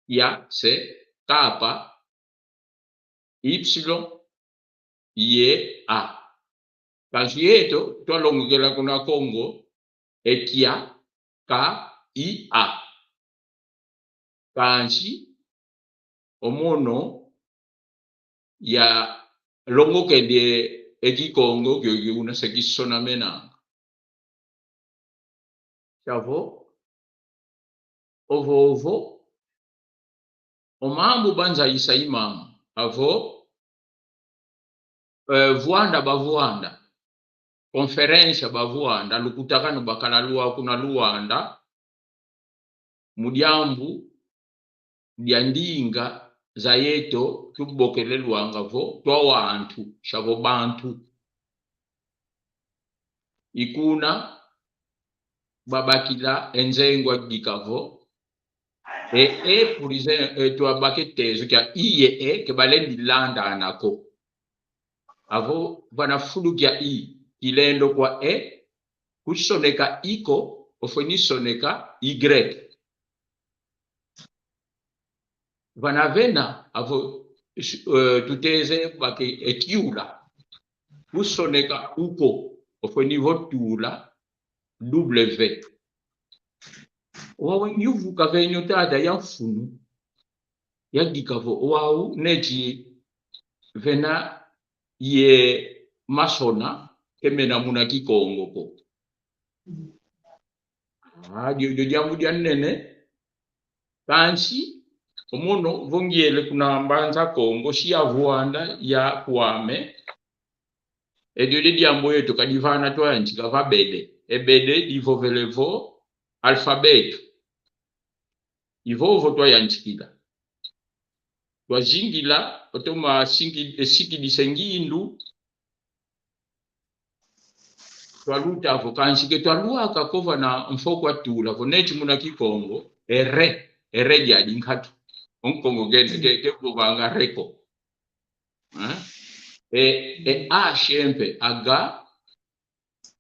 ya, se, kapa, ipsilon, ye, a. Kansi yeto, twalongokela kuna Kongo, e kia, ka, i, a. Kansi, o mono, yalongokele e Kikongo, kiokio una se kisonamenanga. Siavo, ovo, ovo, o mambu banzayisa i mama, avo, eh, vwanda bavwanda, conferência bavwanda, lukutakanu bakala lwa kuna Luanda, mu diambu dia ndinga za yeto tubokelelwanga vo twa wantu, siavo bantu. I kuna babakila e nzengwa dika vo, e, e, por exemplo, e, twabaka e tezo kia i ye e, ke balendi landana ko. Avo vana fulu kia i, kilendo kwa e, kusoneka i ko, ofweni soneka y. Vana vena, avo, eh, tuteze baka e tiula. Kusoneka u ko, ofweni vo tula, W. Wau nyuvu kavenyo tata ya mfunu. Yadika vo, wau neti vena ye masona, ke mena muna Kikongo ko. Ah, dio, dio diambu dia nene. Kansi, o mono, vo ngiele kuna Mbanza Kongo, si ya vwanda ya kwame. E dio, dio diambu yeto kadivana twayantika va bede. E bede divovele vo alfabeto. I vovo twayantikila. Twazingila, otoma singi-, e sikidisa ngindu, twaluta vo, kansi ke twaluaka ko vana mfoko atula vo, neti muna Kikongo, e re. E re diadi nkatu. O Nkongo ke, ke, ke vovanga re ko. Eh? E, e H mpe, aga,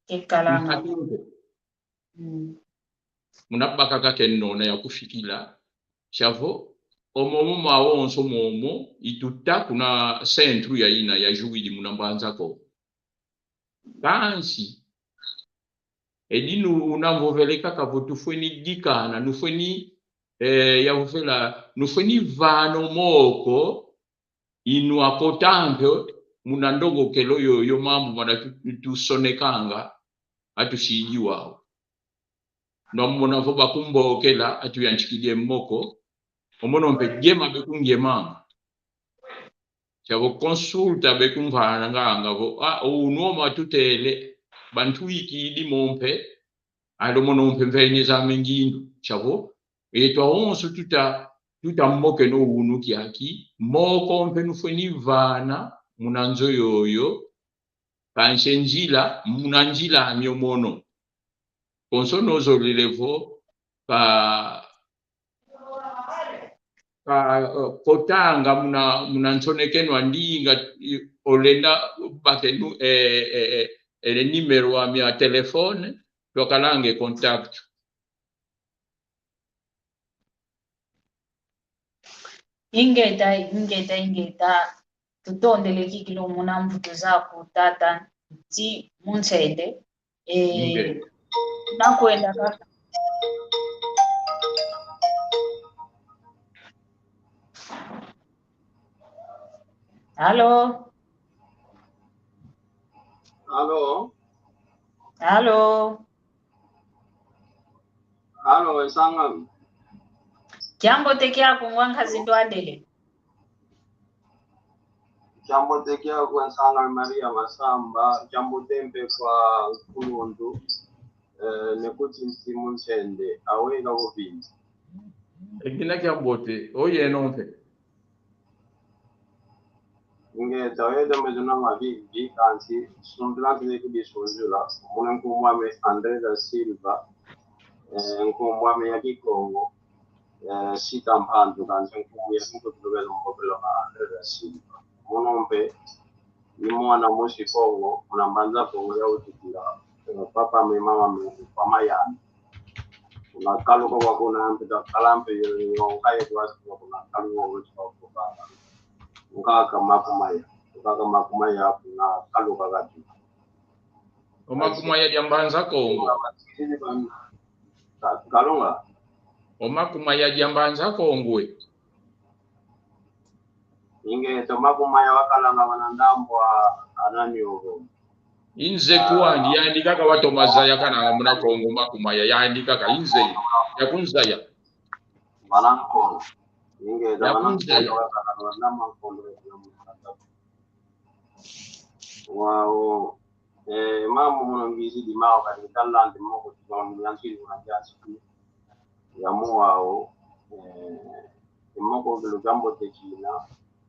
Ekalanga. Nkatu mpe. Mm. Muna bakaka ke nona ya kufikila. Siavo, omomo mawonso momo, ituta kuna centro ya ina ya juidi muna Mbanza Kongo. Kansi, edi nu, una mvovele kaka vo tufweni dikana, nufweni, eh, ya vovela, nufweni vana o moko, inu akota mpe muna ndongokelo yoyo mambu mana tu-, tusonekanga, atusidi wau. Nwamona vo bakumbokela, atuyantikidi e moko, omono mpe diema bekungiemanga. Siavo consulta bekumvananganga vo, ah, unu oma tutele, bantu ikidi mo mpe, alo mono mpe mvene zame ngindu. Siavo, eto awonso tuta, tuta mokeno unu kiaki, moko mpe nufweni vana, muna nzo yoyo, kansi e nzila, muna nzila amio mono. Konso nozolele vo, ka, ka, eh, kotanga muna, muna nsonekeno a ndinga, i, olenda bakenu, eh, eh, eh, ele nimero ami ya telefone, twakalanga e contact. Ingeta, ingeta, ingeta. Tutondele kikilu muna mvutu zaku tata Nti Munsende. Eh, ingeta. Nakwenda kaka. Alo? Alo? Alo? Alo, e sang'ami. Kiambote kiaku ngwa nkazi ndwandele. Kiambote kiaku e sang'ami Maria Masamba, kiambote mpe kwa nkulundu, eh, ne kuti Nti Munsende, awe ka kupindi. E kina kiambote, oyeno mpe. Ingeta, oyeno mpe tuna mavimpi, kansi sundula ntete kudi sundula, muna nkumbu ame André da Silva, eh, nkumbu ame ya Kikongo, eh, Sita Mpandu, kansi nkumbu ya Kikongo tuvelo mpovelo ma André da Silva. Mono mpe, ni mwana mosi Kongo, muna Mbanza Kongo ya utukila, eh, papa me mama me, kwa mayani. Kuna kaluka kwa kuna mpe, ta kala mpe, yo, yo, nkaye kwa kwa kuna kaluka kwa kwa kwa. Nkaka Makumaya. Nkaka Makumaya, kuna kaluka kati. O Makumaya dia Mbanza Kongo. Ka-, Kalunga. O Makumaya dia Mbanza Kongo e. Ingeta, o Makumaya wakalanga wana ndambu a, a nani ovo. Inze kwandi, yandi kaka watoma zaya kananga muna Kongo Makumaya, yandi kaka inze, ya kunzaya. Wana Nkongo. Ingeta, ya wana kunzaya. Nkongo wakalanga wana Nkongo. Wau, eh, mambu mono ngizidi mau kadi talandi moko titondo yansi kuna yansi. Ya mo wau, eh, moko kilo kiambote kina,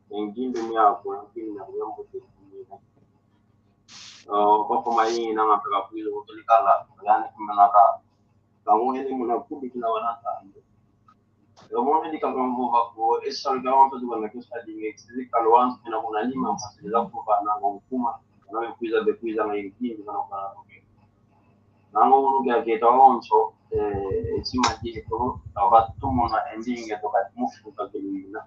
e ngimbi miaku, e ngimbi miaku kiambote kina. Oh, papa mayina ngapela kwilo kili kala, yani kumanaka. Kangwene muna kubikila wana kando. Yo mwana di kaka mvova ko, e salu kia wantu di wana kusa di nge, sisi kalo wantu kina kuna lima mpasi la kufa na ngo nkuma, na bekwiza, bekwiza nga yingi, na kwa na kwa. Na ngo unu kia keta wonso, eh, e sima dieto, kava tumona e ndinga toka mufu kakilina.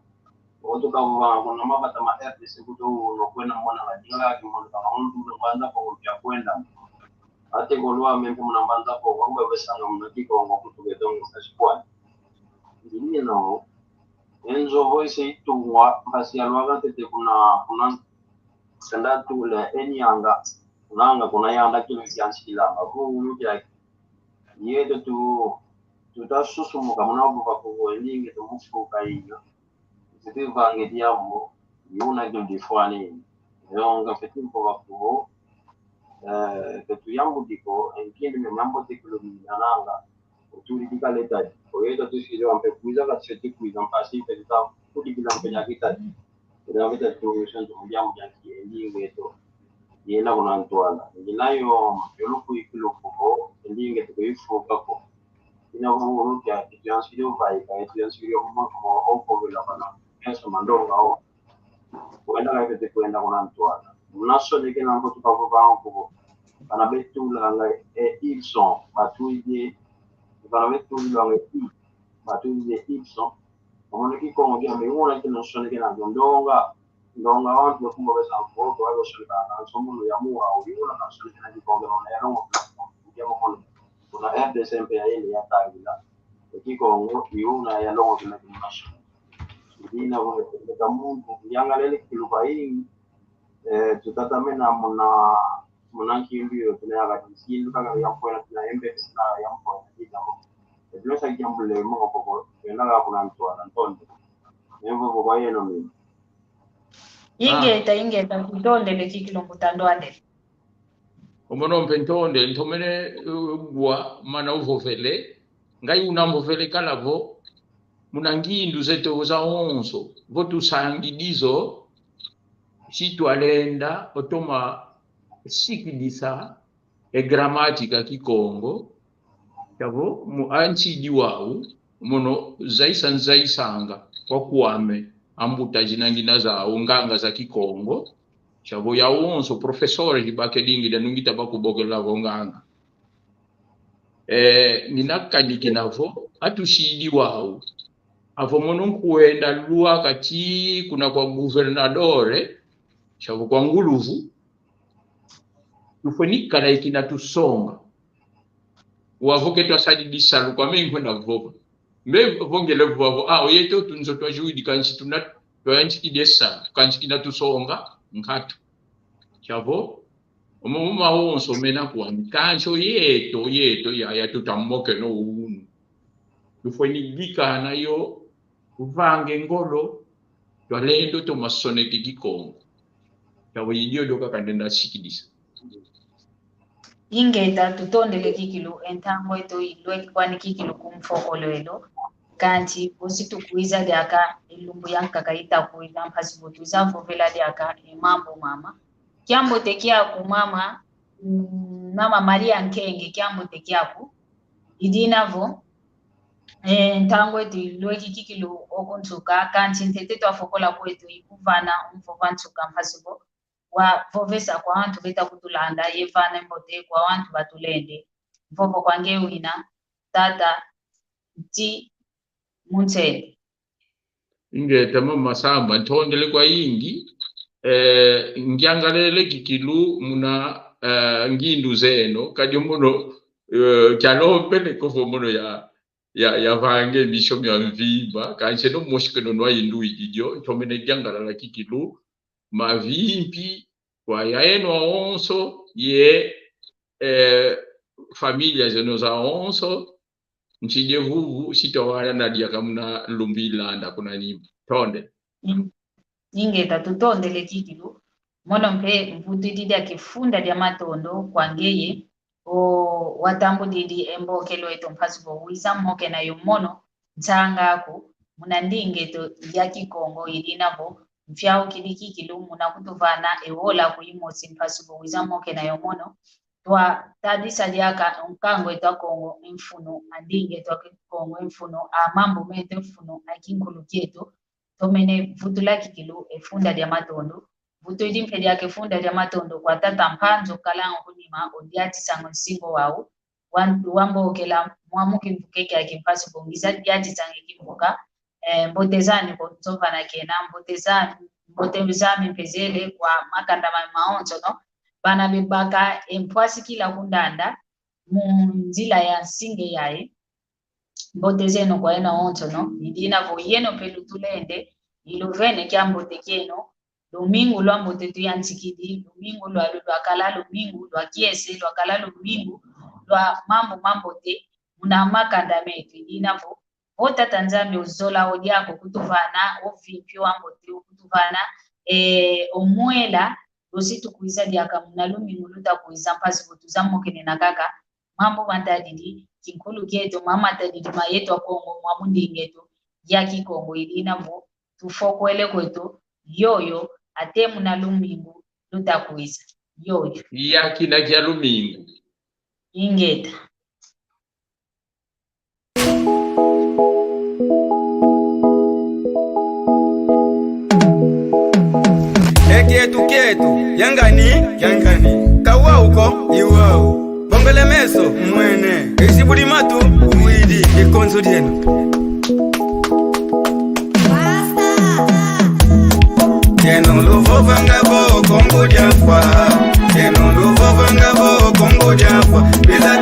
Otu kavovanga kuna mavata ma R D C kuto uno kwenda mona nga dinga kimono kama unu tuno kwanza kwa kupia kwenda. Ate kolwa mpe muna Mbanza Kongo, kube wesanga muna Kikongo kutu kedongo kasikwani. Ndinino, e nzovo ise itungwa, mpasi yalwaka ntete kuna, kuna, kanda tula, e nyanga, kunanga, kuna yanda kilo kiansikilanga, kulu kiaki. Yeto tu, tuta susumuka, muna kuva kuvo, eninge tumufuka inga. Nsiti vange diambu, yuna kilo difwani. Yo nga feti mpo vakuvo, eh, fetu yambu diko, e nkindi me mambo te kilo minananga. Oturi dika leta di. Oyeta tusiri wampe kwiza ka tuseti kwiza mpasi mpe tuta kudikila mpe nyakita di. Kuna vita tu santu mdiambu diaki, e ndinga eto. Yena kuna ntwala. Ndina yo, yolo kuikilo kuvo, e ndinga eto kuifuka ko. Ina vungu kia étudiants kidi uvaika, étudiants kidi omo, omo, okovela pana. Enso mandonga o. Kwenda kaitete kwenda kuna ntwala. Muna sonekena nko tukavova nko. Bana betu langa e Ibson, batwidi. Bana betu langa e Ibson, batwidi Ibson. Omone Kikongo kiame una kina sonekena ndonga. Ndonga wantu bekumba besa mvoto, wale sonekena, nsomo ya mua, uli una na sonekena Kikongo, na ya longo, ya mokono. Kuna R D C mpe ya yele ya tangila. E Kikongo, i una ya longo kina kina sonekena. Dina, kuna, kuna, muntu, yangalele kikilu kwa ingi, eh, tutatamena muna, muna nkindu yo, tuna ya kati, nkindu kaka ya mfwena, tuna embe, sina ya mfwena, dina, mo. E, tuna sa kiambule, mo, ko, ko, ko, tuna ka kuna ntwala, ntonde. Embo, ko, kwa yeno, mi. Ingeta, ingeta, tutondele kikilu mbuta Ndwandele. Omono mpe ntonde, ntomene, uh, bwa, mana uvovele, ngai una mvovele kala vo, muna ngindu zeto zawonso, vo tusangidi zo, si twalenda, otoma sikidisa, e gramática Kikongo, kiavo, mu, a nsidi wau, mono zaisa nzaisanga, kwa kwame, ambuta zina ngina zau, nganga za Kikongo, kiavo yawonso, professor, zibake dingi, da nungita bakubokela vo nganga. Eh, ngina kanikina vo, a tusidi wau. Avo mono nkwenda lwaka ti kuna kwa governador, kiavo kwa nguluvu. Tufweni kala ikina tusonga. Wavo ke twasadi disalu kwame nkwenda vova. Mbe vongele vova vo, ah, oyeto tunzo twajuidi kansi tuna, twayantikidi esalu, kansi kina tusonga, nkatu. Kiavo, omo, omo mawonso mena kwami. Kansi oyeto, oyeto, ya, ya tutamokeno unu. Tufweni dikana yo, uvange ngolo, twalendo toma soneke Kikongo. Kiavo idio dio kaka ndenda sikidisa. Ingeta tutondele kikilu, e ntangu eto ilweke kwani kikilu ku mfokolwelo. Kansi, bosi tukwiza diaka, e lumbu yankaka itakwiza, mpasi vo twiza vovela diaka, e mambu mama. Kiambote kiaku mama, mm, mama Maria Nkenge, kiambote kiaku. I dina vo, e, ntangu eto ilweke kikilu oku nsuka, kansi ntete twafokola kweto ikuvana umvova nsuka mpasi vo wavovesa kwa wantu beta kutulanda, ye vana mbote kwa wantu batulende. Mvovo kwa nge wina, tata, ti, munsende. Ingeta mama Samba, ntondele kwa ingi, eh, ngiangalele kikilu muna, eh, ngindu zeno, kadi mono, eh, kialompele kovo mono ya, ya, ya vange misio mia mvimba, kansi eno mosi keno nwa indu idio, ntomene ngiangalala kikilu, mavimpi, kwa yaeno awonso, ye, eh, familia zeno zawonso, nsidie vuvu, sitawana na diaka muna lumbu ilanda kuna nyima. Tonde. Mm. Ingeta tutondele kikilu, mono mpe mvutwidi diaka e funda dia matondo kwa ngeye, o watambudidi e mbokelo eto mpasi vo wiza mokena yo mono, nsanga aku, muna ndinga eto ya Kikongo i dina vo, mfiaukidi kikilu muna kutuvana e wola aku imosi mpasi vo wiza mokena yo mono, twatadisa diaka nkangu eto a Kongo e mfunu, a ndinga eto a Kikongo e mfunu, a mambu meto e mfunu, a kinkulu kieto, tomene vutula kikilu e funda dia matondo. Vutwidi mpe diaka e funda dia matondo kwa tata Mpanzu Kalangu Nima, o diatisanga nsingu wau, wa, wambokela mwamu kimvuka kiaki mpasi vo ngiza diatisanga kimvuka, eh, mbote zani ko nzovana kena, mbote zani, mbote zami mpe zele kwa makanda mami mawonsono, bana bebaka e mpwasikila kundanda, mu nzila ya nsinge yayi, mbote zeno kwa yeno awonsono, i dina vo yeno mpe lutulende, iluvene kiambote kieno, lumingu lwambote tuyantikidi, lumingu lwa, lwakala lumingu lwa kiese, lwakala lumingu lwa mambu mambote, muna makanda meto, i dina vo, o Tata Nzambi ozola o diaka kutuvana, o vimpi wambote kutuvana, eh, o mwela, bosi tukwiza diaka muna lumingu lutakwiza mpasi vo twiza mokenena kaka, mambu matadidi kinkulu kieto, mama matadidi ma yeto a Kongo, mwa mu ndinga eto ya Kikongo, i dina vo tufokwele kweto yoyo, ate muna lumingu lutakwiza. Yoyo. Ya kina kia lumingu. Ingeta. Kieto, kieto, yangani, yangani. Ka wau ko, i wau. Bongele meso, mwene. Esi budi matu, widi, e konso dieno. Dieno luvovanga vo Kongo dia Fwa. Dieno luvovanga vo Kongo dia Fwa. Biza